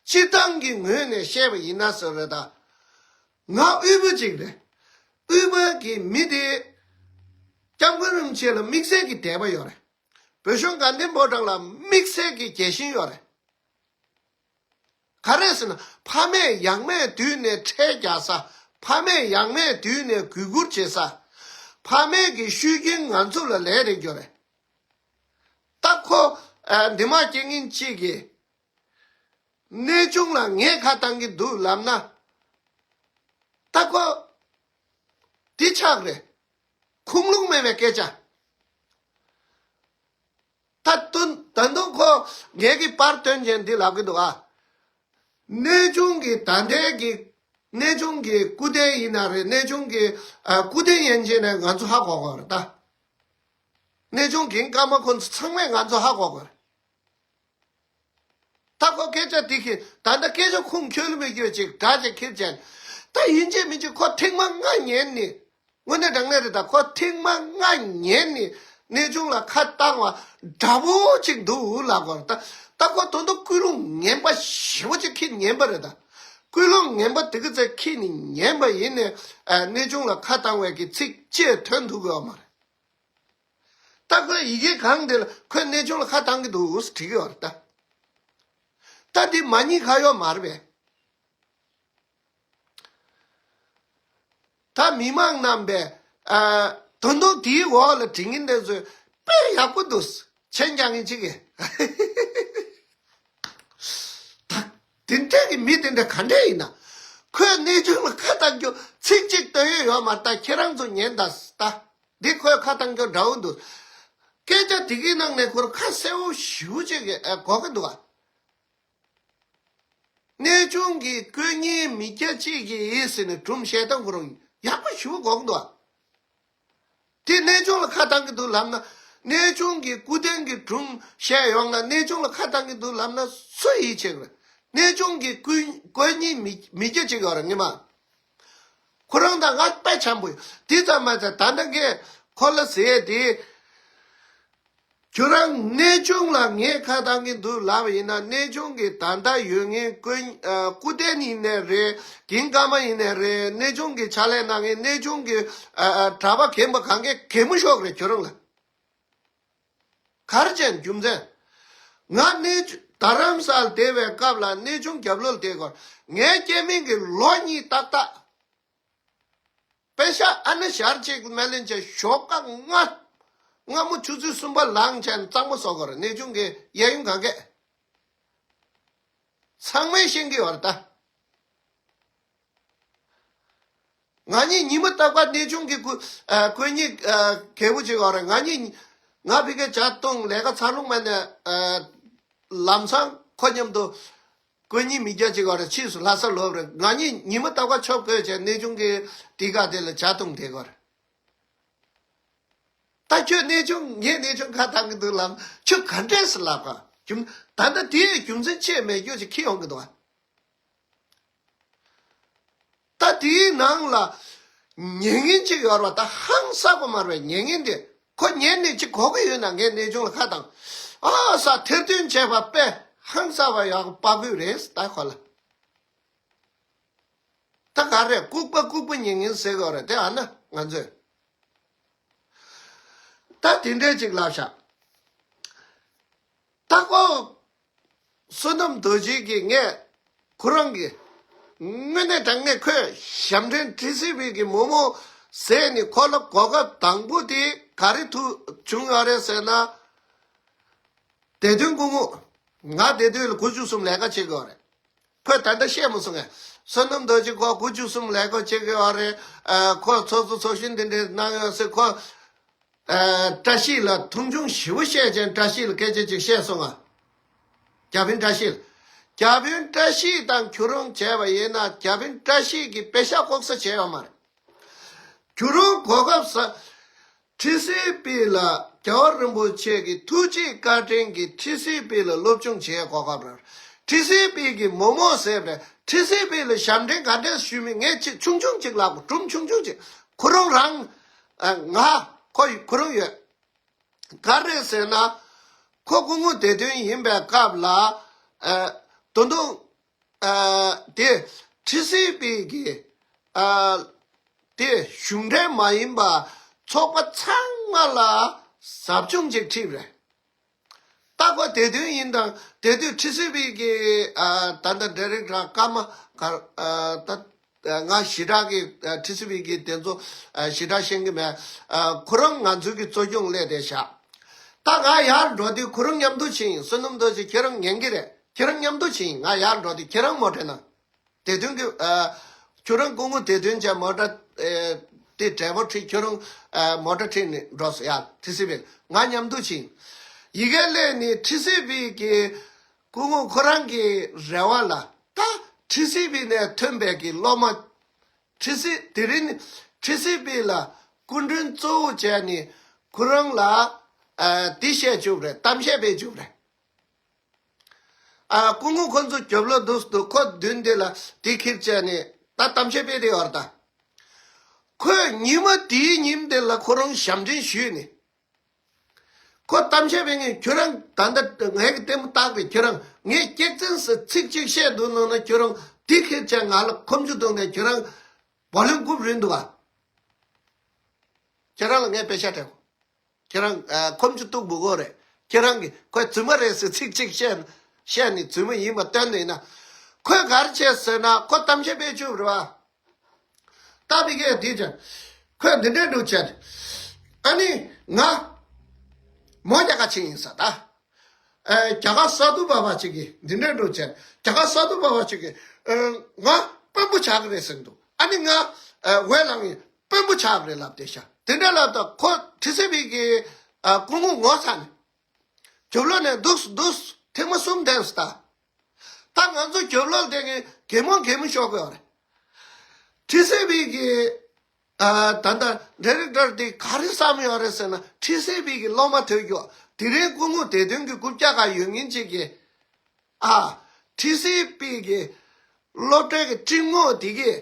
སྤྱིར་བཏང་གི་ངོས་ནས་བཤད་པ་ཡིན་ན་ཟེར་རེད་ད། ང་དབུས་པ་ཅིག་རེད། དབུས་པ་གི་མི་དེ་སྐྱབས་མགོན་རིན་པོ་ཆེ་ལ་དམིགས་བསལ་གྱི་དད་པ་ཡོད་རེད། བོད་གཞུང་དགའ་ལྡན་ཕོ་བྲང་ལ་དམིགས་བསལ་གྱི་རྒྱལ་ཞེན་ཡོད་རེད། ག་རེ་ཟེར་ན། ཕ་མས་ཡང་མེས་བསྡུས་ནས་ཁྲལ་རྒྱག་ས། ཕ་མས་ཡང་མེས་བསྡུས་ནས་གུས་བཀུར་བྱེད་ས། ཕ་མས་ཀྱི་ཤུགས་རྐྱེན་ང་ཚོ་ལ་ལས་རེད་རྒྱུ་རེད། ད་ཁོ་ཨ་འདི་མ་སྐྱེ་ངན་གཅིག་གིས་གནས་ཆུང་ལ་ངས་ཁ་བཏང་གི་འདུག་ལབ་ན། ད་ཁོ་འདི་ཆགས་རེད། ཁུངས་ལུང་མེད་པའི་སྐད་ཆ། ད་དུང་ད་དུང་ཁོ་ངེད་ཀྱི་པར་སྟོན་བྱས་འདི་ལབ་ཀྱི་འདུག་ཨ། གནས་ཆུང་གི་ད་ལྟའི་གི་གནས་ཆུང་གི་སྐུ་རྟེན་ཡིན་ན་རེད། གནས་ཆུང་གི་ཨ་སྐུ་རྟེན་ཡན་ཆད་ནས་ང་ཚོ་ཧ་གོ་གི་རེད་ད། གནས་ཆུང་གིང་ཀ་མ་ཁོ་ཚོ་ཚང་མས་ང་ཚོ་ཧ་གོ་གི་རེད། ད་ཁོ་སྐད་ཆ་འདི་ཁྱེར། ད་ལྟ་སྐད་ཆ་ཁུངས་འཁྱོལ་མི་འཁྱོལ་ཅིག་འདྲ་ཅིག་ཁྱེར་བྱས། ད་ཡིན་གཅིག་མིན་གཅིག་ཁོ་ཐེངས་མ་ལྔ་ཉན་ནི། དངོས་གནས་དྲང་གནས་རེད་ད། ཁོ་ཐེངས་མ་ལྔ་ཉན་ནི་གནས་ཆུང་ལ་ཁ་བཏང་བ་འདྲ་པོ་ཅིག་འདུག་ལབ་དགོས་རེད་ད། ད་ཁོ་དོན་དུ་ཀུན་སློང་ངན་པ་ཞེ་པོ་ཅིག་ཁྱེར་ཉན་པ་རེད་ད། ཀུན་སློང་ངན་པ་དེ་གི་ཚེ་ཁྱེར་ནི་ཉན་པ་ཡིན་ནས་ཨ་གནས་ཆུང་ལ་ཁ་བཏང་བའི་གི་ཚིག་ཅེས་ཐོན་ཐུབ་ཀྱི་ཡོད་མ་རེད། ད་ཁོས་ཡི་གེ་གང་དེ་ལ་ཁོས་གནས་ཆུང་ལ་ཁ་བཏང་གི་འདུག་ཟེར་བྲིས་ཀྱི་ཡོད་རེད་ད། ད་འདི་མ་ཉེས་ཁ་གཡོག་མ་རེད་པས། ད་མི་མང་རྣམས་པས་ཨ་དོན་དུ་དེའི་འོག་ལ་བྲིས་མཁན་དེ་ཚོས་དཔེ་ཡག་པོ་འདུག་མཆན་རྒྱག་མཁན་གཅིག་གིས། ད་དེ་འདྲས་ཀྱི་མི་དེ་འདྲ་ག་འདྲས་ཡིན་ན། ཁོས་གནས་ཆུང་ལ་ཁ་བཏང་རྒྱུ་ཚིག་གཅིག་བཏོན་ཡོད་ཡོད་མ་རེད། ད་ཁྱེད་རང་ཚོ་ཉན་ད་ད། འདི་ཁོས་ཁ་བཏང་རྒྱུ་འདྲ་བོ་འདུག་སྐད་ཆ་དེ་གི་ནང་ནས་ཁོར་ཁ་གསལ་བོ་ཞེ་པོ་ཅིག་གི་ཨ་གོ་གི་འདུག་ཨ། གནས་ཆུང་གི་དཀོན་གཉེར་མི་སྐྱ་གཅིག་གིས་ཟེར་ནས་སྒྲུང་བཤད་སྟངས་ཁོ་རང་ཡག་པོ་ཞེ་པོ་གོ་གི་འདུག་ཨ། དེ་གནས་ཆུང་ལ་ཁ་བཏང་གི་འདུག་ལབ་ན། གནས་ཆུང་གི་སྐུ་རྟེན་གྱི་སྒྲུང་བཤད་ཡོང་ན་གནས་ཆུང་ལ་ཁ་བཏང་གི་འདུག་ལབ་ན་སུ་ཡིད་ཆེས་ཀྱི་རེད། གནས་ཆུང་གི་དཀོན་དཀོན་གཉེར་མི་མི་སྐྱ་གཅིག་ཡོད་རེད་ངེས་མ། ཁོ་རང་དང་ང་དཔེ་འཆམ་པོ་ཡོད། དེ་ཙམ་མ་ཚད་ད་ལྟ་ངས་ཁོ་ལ་ཟེར་ཏེ། ཁྱོད་རང་གནས་ཆུང་ལ་ངས་ཁ་བཏང་གི་འདུག་ལབ་ཡིན་ན། གནས་ཆུང་གི་ད་ལྟ་ཡོད་མཁན་སྐུ་ཨ་སྐུ་རྟེན་ཡིན་ནའི་རེད། ཀིང་ཀ་མ་ཡིན་ནའི་རེད། གནས་ཆུང་གི་ཕྱག་ལས་གནང་མཁན་གནས་ཆུང་གི་ཨ་ཨ་གྲྭ་པ་རྒན་པ་གང་གས་གད་མོ་ཤོར་གི་རེད་ཁྱོད་རང་ལ། ག་རེ་བྱས་ནས་རྒྱུ་མཚན། ང་གནས་ཆུང་རྡ་རམ་ས་ལ་བསྡད་པའི་སྐབས་ལ་གནས་ཆུང་རྒྱབ་ལོགས་ལ་བསྡད་དགོས། ངའི་སྐྱེ་དམན་གྱི་ལོ་གཉིས་ཏག་ཏག་དཔེ་ཤག་ཨ་ནི་ཞར་གཅིག་སྨན་ལེན་བྱས་ཞོགས་ཀ་སྔ། སྔ་མོ་ཆུ་ཚོད་གསུམ་པ་ལངས་བྱས་ནས་གཙང་མ་བཟོ་དགོས་རེད། གནས་ཆུང་གི་གཡས་གཡོན་གང་གས། ཚང་མས་ཤེས་ཀྱི་ཡོད་རེད་ད། ང་གཉིས་ཉི་མ་རྟག་པར་གནས་ཆུང་གི་སྐུ་ཨ་སྐུ་ཉིད་ཨ་རྒྱལ་པོ་ཅིག་ཡོད་རེད། ང་གཉིས་ང་ཕ་གིར་ཇ་བཏུང་ལས་ཀ་ཚར་ལོང་མ་ནས་ཨ་ལམ་སང་ཁོ་མཉམ་དུ་སྐུ་ཉིད་མི་སྐྱ་ཅིག་ཡོད་རེད། ཕྱིས་སུ་ལྷ་ས་ལོག་རེད། ང་གཉིས་ཉི་མ་རྟག་པར་ཆོབ་དགོས་བྱས་གནས་ཆུང་གི་དེ་ག་དེ་ལ་ཇ་བཏུང་བསྡད་ཀྱི་ཡོད་རེད། ད་ཁྱོད་གནས་ཆུང་ངས་གནས་ཆུང་ཁ་བཏང་གི་འདུག་ལབ་ཁྱོད་ག་འདྲས་སུ་ལབ་ག་རྒྱུ་ད་ལྟ་དེའི་རྒྱུ་མཚན་ཆེས་མེད་རྒྱུ་ཞིག་འཁྱེར་ཡོང་གི་འདུག་ཨ། ད་དེའི་ནང་ལ་ཉན་མཁན་ཅིག་ཡོད་རེད་བ། ད་ཧང་སངས་པ་མ་རེད་པས། ཉན་མཁན་དེ་ཁོ་ཉན་ནས་ཅིག་གོ་གི་ཡོད་ན་ངས་གནས་ཆུང་ལ་ཁ་བཏང་། ཨ་ས་ཐེར་འདོན་བྱས་པ་དཔེ་ཧང་སངས་པ་ཡག་པོ་དཔའ་རྒོད་རེད། ད་ཁོ་ལ་ད་ག་རེ་ལྐུགས་པ་ལྐུགས་པ་ཉན་མཁན་ཟེར་གི་ཡོད་རེད་དེ། ཨ་ན་ང་ཚོས་ད་དེ་འདྲས་ཅིག་ལབ་ཤག་ད་ཁོ་བསོད་ནམས་རྡོ་རྗེ་གིས་ངས་ཁོ་རང་གི་དངོས་གནས་དྲང་གནས་ཁོས་ཞབས་འདྲེན་ཊི་སི་ཝི་གི་མོག་མོག་ཟས་ནས་ཁོ་ལ་གོ་སྐབས་དང་པོ་དེ་ག་རེ་ཐུག་བྱུང་ཡོད་རེད་ཟེར་ན། བདེ་དོན་སྐུ་ངོ། ང་བདེ་དོན་ལ་དགུ་བཅུ་གསུམ་ལས་ཀ་བྱེད་དགོས་རེད། ཁོས་ད་ལྟ་བཤད་མ་སོང་ངས། བསོད་ནམས་རྡོ་རྗེ་ཁོ་དགུ་བཅུ་གསུམ་ལས་ཀ་བྱེད་དགོས་རེད། ཨ་ཁོ་ཚོགས་གཙོ་ཚོགས་གཞོན་འདི་འདྲས་གནང་ཡོད་ཟེར་ཁོ། ཨ་བཀྲ་ཤིས་ལ་མཐོང་ཆུང་ཞེ་པོ་བཤད་ཅན་བཀྲ་ཤིས་ལ་སྐད་ཆ་ཅིག་བཤད་སོང་ང་། བརྒྱ་དཔོན་བཀྲ་ཤིས་ལ། བརྒྱ་དཔོན་བཀྲ་ཤིས་དང་ཁྱོད་རང་བྱས་པ་ཡིན་ན་བརྒྱ་དཔོན་བཀྲ་ཤིས་ཀྱིས་པེ་ཤག་ལྐོག་ཟ་བྱས་ཡོད་མ་རེད། ཁྱོད་རང་གོ་སྐབས་ཟ། ཊི་སི་ཝི་ལ་རྒྱལ་བ་རིན་པོ་ཆེ་གི་ཐུགས་རྗེ་བཀའ་དྲིན་གྱིས་ཊི་སི་ཝི་ལ་སློབ་སྦྱོང་བྱེད་གོ་སྐབས་རག་ཊི་སི་ཝི་གི་མོག་མོག་ཟས་པས་ཊི་སི་ཝི་ལ་ཞབས་འདྲེན་ག་འདྲས་ཞུས་མིན་ངས་ཅིག་ཆུང་ཆུང་ཅིག་ལབ་དགོས། སྒྲུང་ཆུང་ཆུང་ཅིག་ཁོ་རང་རང་། ཨ་ང་ཁོ་ཁོ་རང་ཡོད། ག་རེ་ཟེར་ན། ཁོ་སྐུ་ངོ་བདེ་དོན་ཡིན་པའི་སྐབས་ལ། ཨ་ད་དུང་། ཨ་དེ་ཊི་སི་ཝི་གི་ཨ་དེ་གཞུང་འབྲེལ་མ་ཡིན་པ་ཚོགས་པ་ཚང་མ་ལ་ཟབ་སྦྱོང་ཅིག་ཁྲིད་རེད། ད་ཁོ་བདེ་དོན་ཡིན་དང་དེ་དུས་ཊི་སི་ཝི་གི་ཨ་ད་ལྟ་ཌའི་རེག་ཊར་ཀརྨ་གར་ཨ་ད་ང་ཞི་དྲག་གི་ཨ་ཊི་སི་ཝི་གི་དེ་ཚོ་ཨ་ཞི་དྲག་ཤེས་ཀྱི་མེད། ཨ་ཁོ་རང་ང་ཚོའི་གི་གཙོ་སྐྱོང་སླེབས་བསྡད་ཤག་ད་ང་ཡར་འགྲོ་དུས་ཁོ་རང་མཉམ་དུ་ཕྱིན་ཡིན། བསོད་ནམས་རྡོ་རྗེ་ཁྱེད་རང་ཉན་གི་རེད། ཁྱེད་རང་མཉམ་དུ་ཕྱིན་ཡིན། ང་ཡར་འགྲོ་དུས་ཁྱེད་རང་མོ་ཊའི་ནང་། བདེ་དོན་གྱི་ཨ་ཁྱོད་རང་སྐུ་ངོ་བདེ་དོན་བྱས་མོ་ཊ་ཨེ་དེ་འབྲས་བུ་ཁྲིད། ཁྱོད་རང་ཨ་མོ་ཊ་ཁྲིད་ནས་འགྲོ་སོང་ཡ། ཊི་སི་ཝི་ལ་ང་མཉམ་དུ་ཕྱིན། ཡི་གེ་སླེབས་ནས་ཊི་སི་ཝི་གི་སྐུ་ངོ་ཁོ་རང་གི་རེ་བ་ལ་ད་ཊི་སི་ཝི་ནས་ཐོན་པའི་གི་སློབ་མ། ཊི་སི་དེ་རིང་ཊི་སི་ཝི་ལ་སྐུ་མགྲོན་གཙོ་བོ་བྱས་ནས་ཁོ་རང་ལ་ཨ་འདི་བཤད་བཅུག་རེད། གཏམ་བཤད་སྤེལ་བཅུག་རེད། ཨ་སྐུ་ངོ་ཁོ་ཚོ་རྒྱབ་ལོགས་འདུག་འདུག་ཁོ་མདུན་དེ་ལ་དེ་ཁྱེར་བྱས་ནས་ད་གཏམ་བཤད་སྤེལ་དེ་ཡོད་རེད་ད། ཁོས་ཉི་མ་དེའི་ཉིན་དེ་ལ་ཁོ་རང་ཞབས་འདྲེན་ཞུས་ནས། ཁོ་གཏམ་བཤད་སྤེལ་མཁན་ཁྱོད་རང་ད་ལྟ་ངས་ཀྱི་ལྟད་མོ་བལྟས་པས་ཁྱོད་རང་ངས་སྐྱག་རྫུན་ཟེར་ཚིག་གཅིག་བཤད་འདུག་ནང་ན་ཁྱོད་རང་དེ་ཁྱེར་བྱས་ང་ལ་ཁོམ་ཆུ་བཏུང་ནས་ཁྱོད་རང་བ་ལོན་རྐུབ་རིལ་འདུག་ཨ། ཁྱེད་རང་ལ་ངས་པེ་ཤ་སྤྲད་གོ། ཁྱེད་རང་ཨ་ཁོམ་ཆུ་གཏུག་མི་དགོས་རེད། ཁྱེད་རང་གིས་ཁོས་རྫུན་མ་རེད་ཟེར་ཚིག་གཅིག་བཤད་བཤད་ནས་རྫུན་མ་ཡིན་པ་སྟོན་ནས་ན། ཁོས་ག་རེ་བྱས་ཟེར་ན་ཁོ་གཏམ་བཤད་སྤེལ་བཅུག་རེད་བ། ད་ཕི་གས་དེ་ཅན། ཁོས་འདི་འདྲའི་འགྲོ་བྱས། ཨ་ནི་ང་མོ་རྒྱ་གར་ཕྱིན་ཡིན་ས་ད། ཨ་རྒྱ་གར་ས་ཐོག་པ་བ་ཅིག་གིས་འདི་འདྲའི་འགྲོ་བྱས། རྒྱ་གར་ས་ཐོག་པ་བ་ཅིག་གིས་ཨ་ང་དཔོན་པོ་ཆགས་ཀྱི་རེད་ཟེར་འདུག་ཨ་ནི་ང་ཨ་འོས་ལངས་ཡིན། དཔོན་པོ་ཆགས་རེད་ལབ་བསྡད་ཤག་དེ་འདྲ་ལབ་ད་ཁོ་ཊི་སི་ཝི་གི་ཨ་སྐུ་ངོ་ངོ་ཚ་ནས་རྒྱབ་ལོགས་ནས་འདུག་འདུག་ཐེངས་མ་གསུམ་བསྡད་སོང་ད། ད་ང་ཚོ་རྒྱབ་ལོགས་བསྡད་མཁན་གད་མོ་གད་མོ་ཤོར་གི་ཡོད་རེད། ཊི་སི་ཝི་གི་ཨ་ད་ལྟ་ཌའི་རེག་ཊར་དེ་ག་རེ་བསམ་ཡོད་རེད་ཟེར་ན་ཊི་སི་ཝི་གི་སློབ་མ་ཐོས་རྒྱུ་དེ་རིང་སྐུ་ངོ་བདེ་དོན་གྱི་རྐུབ་བཀྱག་ག་ཡོད་མཁན་ཅིག་གིས། ཨ། ཊི་སི་ཝི་གི་སློབ་གྲྭའི་གི་སྤྲིན་ངོགས་དེ་གས།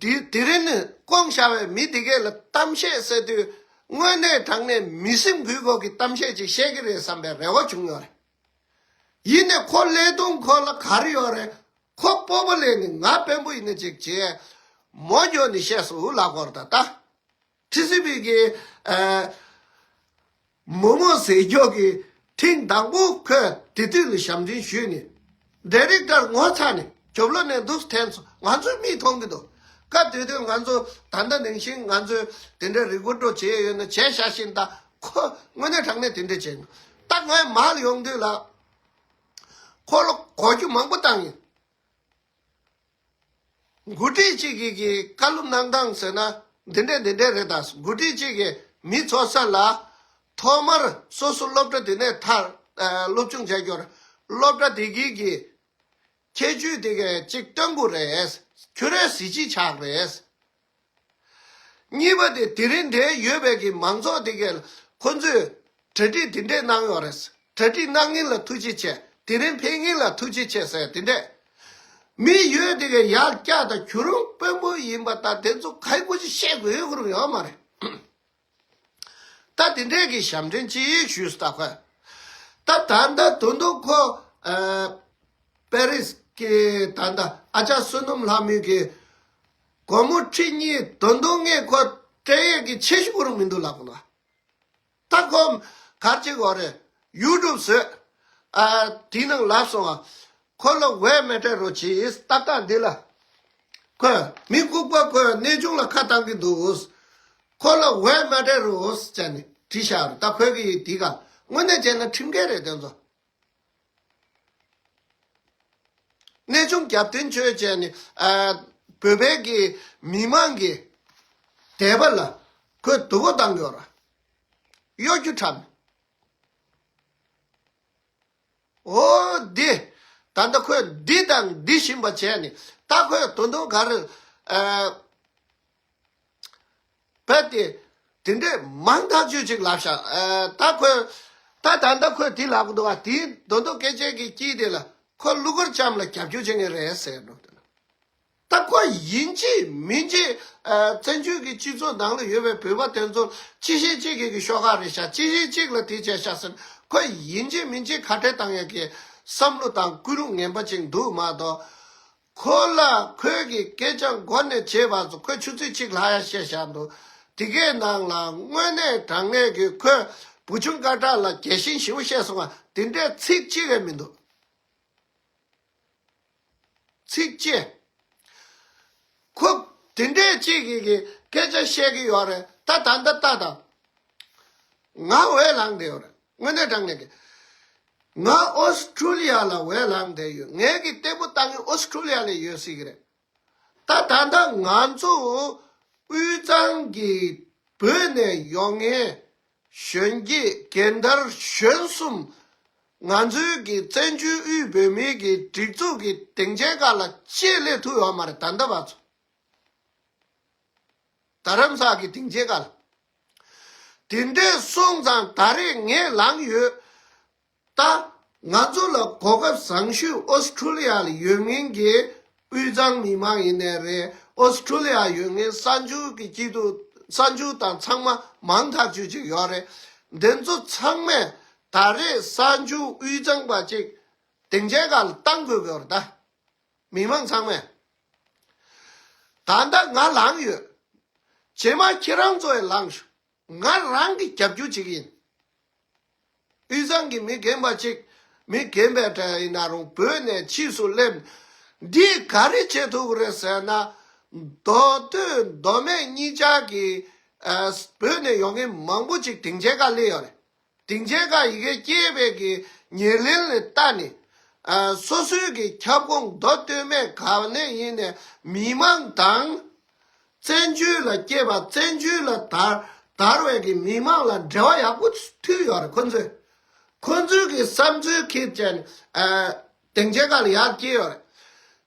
དེ་དེ་རིང་ནི་བསྐོངས་བཞག་པའི་མི་དེ་གས་ལ་གཏམ་བཤད་ཟེར་དུས་དངོས་གནས་དྲང་གནས་མི་སེམས་འགུལ་སྐོར་གྱི་གཏམ་བཤད་ཅིག་བཤད་ཀྱི་རེད་བསམ་པའི་རེ་བ་བྱུང་ཡོད་རེད། ཡིན་ནའི་ཁོ་ཀླད་སྟོང་ཁོ་ལ་ག་རེ་ཡོད་རེད། ཁོ་སྤོབས་པ་ལས་ནི་ང་དཔོན་པོ་ཡིན་ན་ཅིག་བྱས་མོ་འགྱོ་ནི་བཤད་སོང་ལབ་དགོས་རེད་ད་ད། ཊི་སི་ཝི་གི་ཨ་མོག་མོག་ཟས་རྒྱོ་གི་ཐེངས་དང་པོ་ཁོས་དེ་དུས་ལ་ཞབས་འདྲེན་ཞུས་ནས། ཌའི་རེག་ཊར་ངོ་ཚ་ནས་རྒྱབ་ལོགས་ནས་འདུག་འཐེན་སོང་། ང་ཚོའི་མིག་མཐོང་གི་འདུག་སྐབས་དེ་དུས་ང་ཚོ་ད་ལྟ་ནང་བཞིན་ང་ཚོས་དེ་འདྲ་རི་ཀོར་ཌི་བྱས་ཡོད་ན་བྱས་བཞག་བཞིན་ད་ཁོ་དངོས་གནས་དྲང་གནས་དེ་འདྲ་བྱས་འདུག་ད་ངས་མར་ཡོང་དུས་ལ་ཁོ་ལ་གོ་རྒྱུ་མང་པོ་བཏང་ཡིན། འགོ་ཁྲིད་ཅིག་གིས་ཀྱི་བཀའ་སློབ་གནང་སྟངས་ཟེར་ན་འདི་འདྲས་འདི་འདྲས་རེད་ད། འགོ་ཁྲིད་ཅིག་གིས་མི་ཚོགས་ས་ལ་ཐོག་མར་སོ་སོ་སློབ་གྲྭ་དེ་ནས་མཐར་ཨ་སློབ་སྦྱོང་བྱ་རྒྱུར་སློབ་གྲྭ་དེ་གའི་གི་ཁྱད་ཆོས་དེ་གའི་གཅིག་སྟོན་དགོས་རེད། ཁྱོད་རའི་གཟི་བརྗིད་ཆགས་རེད། གཉིས་པ་དེ་དེ་རིང་འདིར་ཡོད་པའི་གི་མང་ཚོགས་དེ་གས་ཁོ་ཚོས་གྲ་སྒྲིག་དེ་འདྲས་གནང་ཡོད་རེད། གྲ་སྒྲིག་གནང་མཁན་ལ་ཐུགས་རྗེ་ཆེ། དེ་རིང་ཕེབས་མཁན་ལ་ཐུགས་རྗེ་ཆེ་ཟེར་དེ་འདྲས། མི་ཡོད་དེ་གའི་ཡར་བཀྱག་དང་གུ་རུ་དཔོན་པོ་ཡིན་པ་དང་དེ་ཚོ་ག་གི་གོ་ཅི་བཤད་དགོས་ཡོད་ཁོ་རང་ཡོད་མ་རེད། ད་དེ་འདྲས་ཀྱི་ཞབས་འདྲེན་ཅིག་ཞུས་ད་ཁོས། ད་ད་ལྟ་དོན་དུ་ཁོ་ཨ་པེ་རིས་ཀྱི་ད་ལྟ་ཨ་ཅག་བསོད་ནམས་ལྷ་མོའི་གི་སྒོར་མོ་ཁྲི་གཉིས་དོན་དུ་ངས་ཁོ་སྤྲད་ཡས་ཀྱི་ཆེ་ཤོས་ཁོ་རང་མི་འདུག་ལབ་གོ་ནོ། ད་ཁོ་གར་ཅིག་འོ་རེད། ཡུ་ཊུབ་བཟོས། ཨ་དེའི་ནང་ལབ་སོང་ང་། ཁོ་ལ་འོས་མེད་སྤྲད་རོགས་གྱིས་ཏག་ཏག་འདི་ལ། ཁོས་མི་ལྐུགས་པ་ཁོས་གནས་ཆུང་ལ་ཁ་བཏང་གི་འདུག་ཁོ་ལ་འོས་མ་སྤྲད་རོགས་ཟེར་ནས་བྲིས་བཞག་རེད། ད་ཁོས་གི་དེ་ག་དངོས་གནས་བྱས་ན་ཁྲིམས་འགལ་རེད་དེ་ཚོ། གནས་ཆུང་རྒྱབ་རྟེན་ཆོས་བྱས་ནས་ཨ་བོད་པའི་གི་མི་མང་གི་དད་པ་ལ་ཁོས་སྡུག་པོ་བཏང་གི་ཡོད་ར། གཡོ་སྒྱུ་ཁྲམ། འོ་འདི། ད་ལྟ་ཁོས་འདི་དང་འདི་བཞིན་པ་བྱས་ནས་ད་ཁོས་དོན་དུ་ག་རེ་ཨ། བས་ཏེ། དེ་འདྲས་མང་ཐག་ཆོད་ཅིག་ལབ་ཤག་ཨ་ད་ཁོས། ད་ད་ལྟ་ཁོས་དེ་ལབ་གི་འདུག་བ་དེའི་མདོ་མདོ་སྐད་ཆའི་གི་དཀྱིལ་དེ་ལ་ཁོ་ཀླུ་མཁར་བྱམས་ལ་རྒྱབ་སྐྱོར་བྱེད་ངེས་རེད་ཟེར་འདུག་ད་ཁོ་ཡིན་གཅིག་མིན་གཅིག་ཨ་བཙན་བྱོལ་གྱི་སྤྱི་ཚོགས་ནང་ལ་ཡོད་པའི་བོད་པ་དེ་ཚོ་གཅིག་ཤེས་གཅིག་གི་གི་ཤོག་ཁག་རེད་ཤག་གཅིག་ཤེས་གཅིག་ལ་དེ་བྱས་ཤག་ཟེར་ཁོ་ཡིན་གཅིག་མིན་གཅིག་ཁ་བྲལ་བཏང་ཡག་གི་བསམ་བློ་དང་ཀུན་སློང་ངན་པ་ཅིག་འདུག་མ་གཏོགས། ཁོ་ལ་ཁོས་ཀྱི་སྐད་ཆ་འགོ་ནས་བྱས་བར་དུ་ཁོས་ཆུ་ཚོད་གཅིག་ལྷག་ཡ་བཤད་བཞག་འདུག་དེ་གའི་ནང་ལ་དངོས་གནས་དྲང་གནས་ཀྱི་ཁོས་བུ་ཆུང་སྐད་གྲགས་ལ་རྒྱལ་ཞེན་ཞེ་པོ་བཤད་སོང་བ་དེ་འདྲའི་ཚིག་གཅིག་ཡང་མི་འདུག་ཚིག་གཅིག་ཁོ་དེ་འདྲའི་གཅིག་གིས་ཀྱི་སྐད་ཆ་བཤད་ཀྱི་ཡོད་རེད། ད་ད་ལྟ་ལྟ་དང་། ང་འོས་ལངས་བསྡད་ཡོད་རེད། དངོས་གནས་དྲང་གནས་ཀྱི། ང་ཨོ་སི་ཁྲུ་ལི་ཡ་ལ་འོས་ལངས་བསྡད་ཡོད། ངའི་གི་ལྟད་མོ་ལྟ་མཁན་ཨོ་སི་ཁྲུ་ལི་ཡ་ལ་ཡོད་སྲིད་ཀྱི་རེད། ད་ད་ལྟ་ང་ཚོ་དབུས་གཙང་གི་བོད་ནས་ཡོང་མཁན་གཞོན་སྐྱེས་རྒན་དར་གཞོན་གསུམ་ང་ཚོའི་གི་བཙན་བྱོལ་དབུས་བོད་མིའི་གི་སྒྲིག་འཛུགས་ཀྱི་སྡིངས་ཆའི་སྒང་ལ་གཅིག་སླེབས་ཐུབ་ཡོད་མ་རེད་ད་ལྟ་བར་དུ། རྡ་རམ་ས་གི་སྡིངས་ཆའི་སྒང་ལ། དེ་འདྲས་སོང་ཙང་ད་རེས་ངས་ལངས་ཡོད། ད་ང་ཚོ་ལ་གོ་སྐབས་བཟང་ཤོས་ཨོ་སི་ཁྲུ་ལི་ཡ་ལ་ཡོད་མཁན་གྱི་དབུས་གཙང་མི་མང་ཡིན་ནའི་རེད། ཨོ་སི་ཁྲུ་ལི་ཡ་ཡོད་མཁན་གསར་འབྱོར་གྱི་སྐྱིད་སྡུག་གསར་འབྱོར་དང་ཚང་མ་མང་ཐག་ཆོད་ཅིག་ཡོད་རེད། འདི་ཚོ་ཚང་མས་ད་རེས་གསར་འབྱོར་དབུས་གཙང་པ་ཅིག་སྡིངས་ཆའི་སྒང་ལ་བཏང་དགོས་ཀྱི་ཡོད་རེད་ད། མི་མང་ཚང་མས། ད་ལྟ་ང་ལངས་ཡོད། རྗེས་མ་ཁྱེད་རང་ཚོ་ཡང་ལངས་ཤོག་ང་རང་གིས་རྒྱབ་སྐྱོར་བྱེད་ཀྱི་ཡིན། དབུས་གཙང་གི་མི་རྒན་པ་གཅིག་མི་རྒན་པའི་གྲས་ཡིན་ན་རུང་བོད་ནས་ཕྱིས་སུ་སླེབས། འདིས་ག་རེ་བྱེད་ཐུབ་ཀྱི་རེད་ཟེར་ན། མདོ་སྟོད་མདོ་སྨད་གཉིས་ཆར་གྱི་ཨ་བོད་ནས་ཡོང་མཁན་མང་པོ་ཅིག་སྡིངས་ཆའི་སྒང་སླེབས་ཡོད་རེད། སྡིངས་ཆའི་སྒང་ཡི་གེ་སྐྱེས་པའི་གི་ཉེར་ལེན་ལ་བལྟས་ནས། ཨ་སོ་སོའི་གི་ཁྱབ་ཁོངས་མདོ་སྟོད་སྨད་ག་ནས་ཡིན་ནས་མི་མང་དང་། བཙན་བྱོལ་ལ་སྐྱེས་པ་བཙན་བྱོལ་ལ་དར་དར་བའི་གི་མི་མང་ལ་འབྲེལ་བ་ཡག་པོ་མཐུད་ཡོད་རེད་ཁོ་ཚོས། ཁོ་ཚོའི་གི་བསམ་ཚུལ་ཁྱེར་བྱས་ནས་ཨ་སྡིངས་ཆའི་སྒང་ལ་ཡར་སྐྱེས་ཡོད་རེད།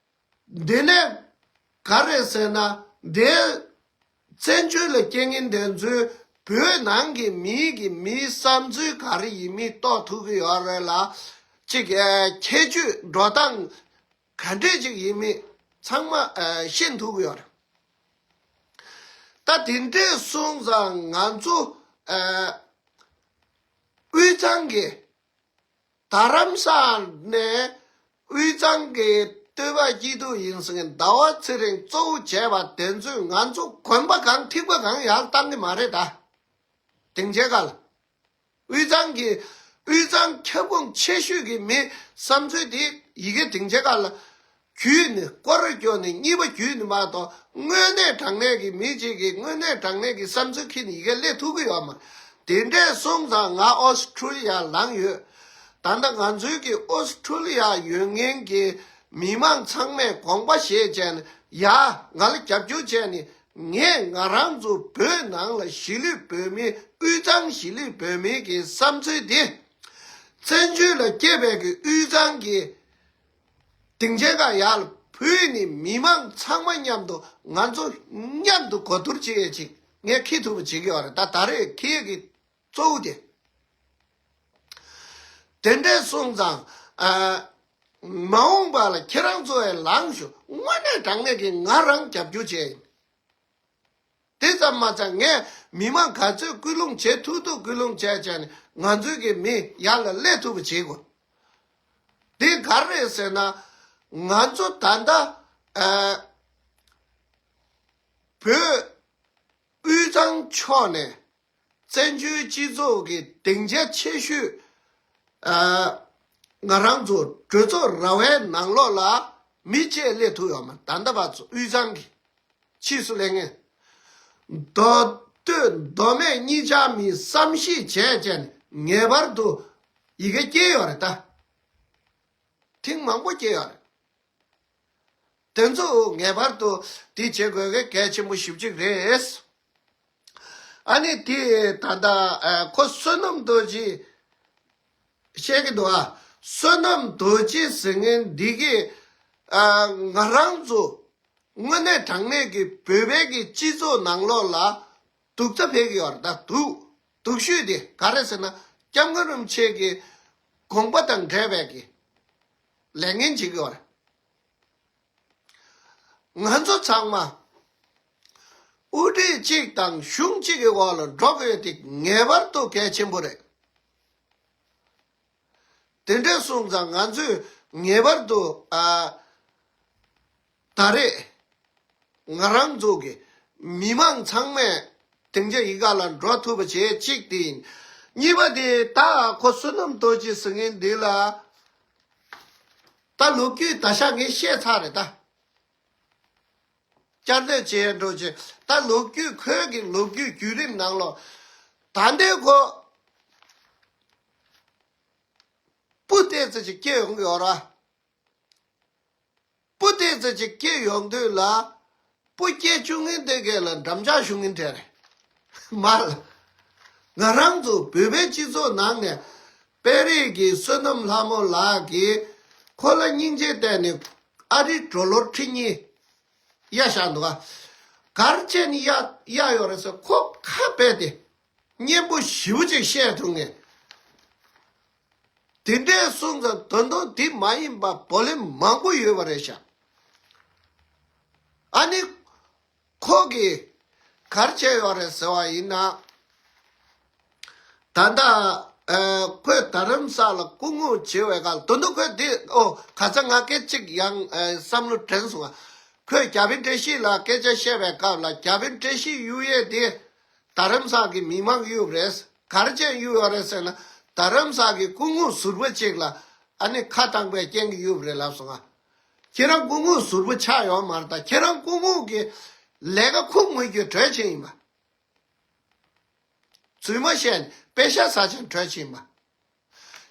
འདི་ནས་ག་རེ་ཟེར་ན་འདི་བཙན་བྱོལ་ལ་སྐྱེ་མཁན་དེ་ཚོའི་བོད་ནང་གི་མིའི་གི་མིའི་བསམ་ཚུལ་ག་རེ་ཡིན་མིན་རྟོགས་ཐུབ་ཀྱི་ཡོད་རེད་ལ། གཅིག་ཨ་ཁྱད་ཆོས་འགྲོ་སྟངས་ག་འདྲས་ཅིག་ཡིན་མིན་ཚང་མ་ཨ་ཤེས་ཐུབ་ཀྱི་ཡོད་རེད། ད་དེ་འདྲས་སོང་ཙང་ང་ཚོ་ཨ་དབུས་གཙང་གི་རྡ་རམ་ས་ནས་དབུས་གཙང་གི་སྟོད་པ་སྐྱིད་སྡུག་ཡིན་ཟེར་མཁན་ཟླ་བ་ཚེ་རིང་གཙོ་བོ་བྱས་པ་དེ་ཚོས་ང་ཚོ་གོན་པ་གང་ཐིགས་པ་གང་ཡར་བཏང་གི་མ་རེད་ད། སྡིངས་ཆའི་སྒང་ལ། དབུས་གཙང་གི་དབུས་གཙང་ཁྱབ་ཁོངས་ཆེ་ཤོས་ཀྱི་མི་བསམ་ཚུལ་དེ་ཡི་གེ་སྡིངས་ཆའི་སྒང་ལ་བརྒྱུད་ནས་སྐོར་ར་བསྐྱོན་ནས་གཉིས་པ་བརྒྱུད་ནས་མ་གཏོགས་དངོས་གནས་དྲང་གནས་ཀྱི་མི་གཅིག་གིས་དངོས་གནས་དྲང་གནས་ཀྱི་བསམ་ཚུལ་ཁྱེར་ནས་ཡི་གེ་སླེབས་ཐུབ་ཀྱི་ཡོད་མ་རེད། དེ་འདྲས་སོང་ཙང་ང་ཨོ་སི་ཁྲུ་ལི་ཡར་ལངས་ཡོད། ད་ལྟ་ང་ཚོའི་གི་ཨོ་སི་ཁྲུ་ལི་ཡར་ཡོད་མཁན་གྱི་མི་མང་ཚང་མས་དགོངས་པ་བཞེས་བྱས་ནས་ཡ་ང་ལ་རྒྱབ་སྐྱོར་བྱས་ནས། ངས་ང་རང་ཚོ་བོད་ནང་ལ་གཞིས་ལུས་བོད་མི་དབུས་གཙང་གཞིས་ལུས་བོད་མི་གི་བསམ་ཚུལ་འདི། བཙན་བྱོལ་ལ་སྐྱེས་པའི་གི་དབུས་གཙང་གི་སྡིངས་ཆའི་སྒང་ཡར་ལ་བུད་ནས་མི་མང་ཚང་མ་མཉམ་དུ་ང་ཚོ་མཉམ་དུ་གོ་བསྡུར་བྱེད་ཡས་ཅིག་ངས་འཁྱེར་ཐུབ་པ་བྱེད་ཀྱི་ཡོད་རེད། ད་ད་རེས་འཁྱེར་ཡས་ཀྱི་གཙོ་བོ་དེ། དེ་འདྲས་སོང་ཙང་། ཨ། མ་འོངས་པ་ལ་ཁྱེད་རང་ཚོ་ཡང་ལངས་ཤོག་དངོས་གནས་དྲང་གནས་ཀྱི་ང་རང་རྒྱབ་སྐྱོར་བྱས་ཡིན། དེ་ཙམ་མ་ཚད་ངས་མི་མང་ག་ཚོད་སྐུལ་སློང་བྱེད་ཐུབ་ཐུབ་སྐུལ་སློང་བྱས་བྱས་ནས་ང་ཚོའི་གི་མི་ཡར་ལ་སླེབས་ཐུབ་པ་བྱེད་དགོས། དེ་ག་རེད་ཟེར་ན། ང་ཚོ་ད་ལྟ། ཨ། བོད་དབུས་གཙང་ཕྱོགས་ནས་བཙན་བྱོལ་སྤྱི་ཚོགས་ཀྱི་སྡིངས་ཆ་ཆེ་ཤོས། ཨ། ང་རང་ཚོ་གྲོས་ཚོགས་ར་བའི་ནང་ལོགས་ལ་མི་གཅིག་སླེབས་ཐུབ་ཡོད་མ་རེད། ད་ལྟ་བར་དུ་དབུས་གཙང་གི་ཕྱིས་སུ་སླེབས་མཁན། མདོ་སྟོད་མདོ་སྨད་གཉིས་ཆ་མི་བསམ་ཤེས་བྱས་བྱས་ནས་ངེས་པར་དུ་ཡི་གེ་སྐྱེལ་ཡོད་རེད་ད། ཐེངས་མང་པོ་སྐྱེལ་ཡོད་རེད། དེ་ཚོ་ངེས་པར་དུ་དེ་བྱེད་དགོས་གི་གལ་ཆེན་པོ་ཞེ་པོ་ཅིག་རེད། ཨ་ནི་དེ་ད་ལྟ་ཨ་ཁོ་བསོད་ནམས་རྡོ་རྗེ་བཤད་ཀྱི་འདུག་ཨ། བསོད་ནམས་རྡོ་རྗེ་ཟེར་མཁན་འདི་གིས་ཨ་ང་རང་ཚོ་དངོས་གནས་དྲང་གནས་ཀྱི་བོད་པའི་གི་སྤྱི་ཚོགས་ནང་ལོགས་ལ་སྡུག་རྩ་འཕེལ་གྱི་ཡོད་རེད་ད། སྡུག་སྡུག་ཤོས་དེ་ག་རེ་ཟེར་ན། སྐྱབས་མགོན་རིན་པོ་ཆེ་གི་དགོངས་པ་དང་འབྲེལ་བའི་གི་ལས་འགན་བྱེད་ཀྱི་ཡོད་རེད། ང་ཚོ་ཚང་མ་དབུ་ཁྲིད་གཅིག་དང་གཞུང་གཅིག་གི་འོག་ལ་འགྲོ་དགོས་དེ་ངེས་པར་དུ་གལ་ཆེན་པོ་རེད། དེ་འདྲས་སོང་ཙང་ང་ཚོས་ངེས་པར་དུ་ཨ་ད་རེས་ང་རང་ཚོ་གི་མི་མང་ཚང་མས་སྡིངས་ཆ་ཡི་ག་ལ་འགྲོ་ཐུབ་པ་བྱེད་གཅིག་དེ་ཡིན། གཉིས་པ་དེ་ད་ཁོ་བསོད་ནམས་རྡོ་རྗེ་ཟེར་མཁན་འདི་ལ། ད་ལོ་རྒྱུས་ད་ཆ་ངས་བཤད་ཚར་རེད་ད། བསྐྱར་ཟློས་བྱེད་འགྲོ་ཆེ། ད་ལོ་རྒྱུས་ཁོའི་གི་ལོ་རྒྱུས་བརྒྱུད་རིམ་ནང་ལོ། ད་ལྟའི་ཁོ་སྤུ་ཏོག་ཙམ་ཅིག་སྐྱེས་ཡོང་གི་ཡོད་ར། སྤུ་ཏོག་ཙམ་ཅིག་སྐྱེས་ཡོང་དུས་ལ། སྤུ་སྐྱེས་བཅུག་མཁན་དེ་གས་ལ་འགྲམ་ལྕག་གཞུ་མཁན་གྲས་རེད། མ་ལ། ང་རང་ཚོ་བོད་པའི་སྤྱི་ཚོགས་ནང་ནས་དཔལ་རི་གི་བསོད་ནམས་ལྷ་མོ་ལགས་ཀྱིས་ཁོ་ལ་སྙིང་རྗེ་བསྟན་ནས་ཨ་རི་ཌོ་ལར་ཁྲི་གཉིས་གཡར་བཞག་འདུག་ག་ག་རེ་བྱས་ནས་གཡར་གཡར་ཡོད་རེད་ཟེར། ཁོ་ཁ་རྦད་དེ་སྙན་པོ་ཞེ་པོ་ཅིག་བཤད་ཐུབ་ངེས། དེ་འདྲས་གསུངས་ཙང་ད་དུང་དེ་མ་ཡིན་པ་བོ་ལེམ་མང་པོ་ཡོད་པ་རེད་ཤག་ཨ་ནི་ཁོ་གིས་ག་རེ་བྱས་ཡོད་རེད་ཟེར་བ་ཡིན་ན། ད་ལྟ་ཨ་ཁོས་རྡ་རམ་ས་ལ་སྐུ་ངོ་བྱེད་པའི་སྐབས། ད་དུང་ཁོས་འདི་ཨོ་ཁ་སང་ང་སྐད་ཅིག་ཡང་ཨ་བསམ་བློ་དྲན་སོང་ང་། ཁོས་རྒྱ་དཔོན་བཀྲ་ཤིས་ལ་སྐད་ཆ་བཤད་པའི་སྐབས་ལ། རྒྱ་དཔོན་བཀྲ་ཤིས་གཡུག་ཡས་དེ་རྡ་རམ་ས་གི་མི་མང་གཡུགས་པ་རེད། ག་རེ་བྱས་གཡུགས་ཡོད་རེད་ཟེར་ན། རྡ་རམ་ས་གི་སྐུ་ངོ་ཟུར་པ་ཅིག་ལ་ཨ་ནི་ཁ་བཏང་པའི་རྐྱེན་གྱིས་གཡུགས་པ་རེད་ལབ་སོང་ང་། ཁྱེད་རང་སྐུ་ངོ་ཟུར་པ་ཆགས་ཡོད་མ་རེད་ད། ཁྱེད་རང་སྐུ་ངོ་གི་ལས་ཀ་ཁུངས་མེད་རྒྱུ་གྲོས་ཆོད་ཡིན་པ། རྫུན་མ་བཤད་ནས་པེ་ཤ་ཟ་ཅན་གྲོས་ཆོད་ཡིན་པ།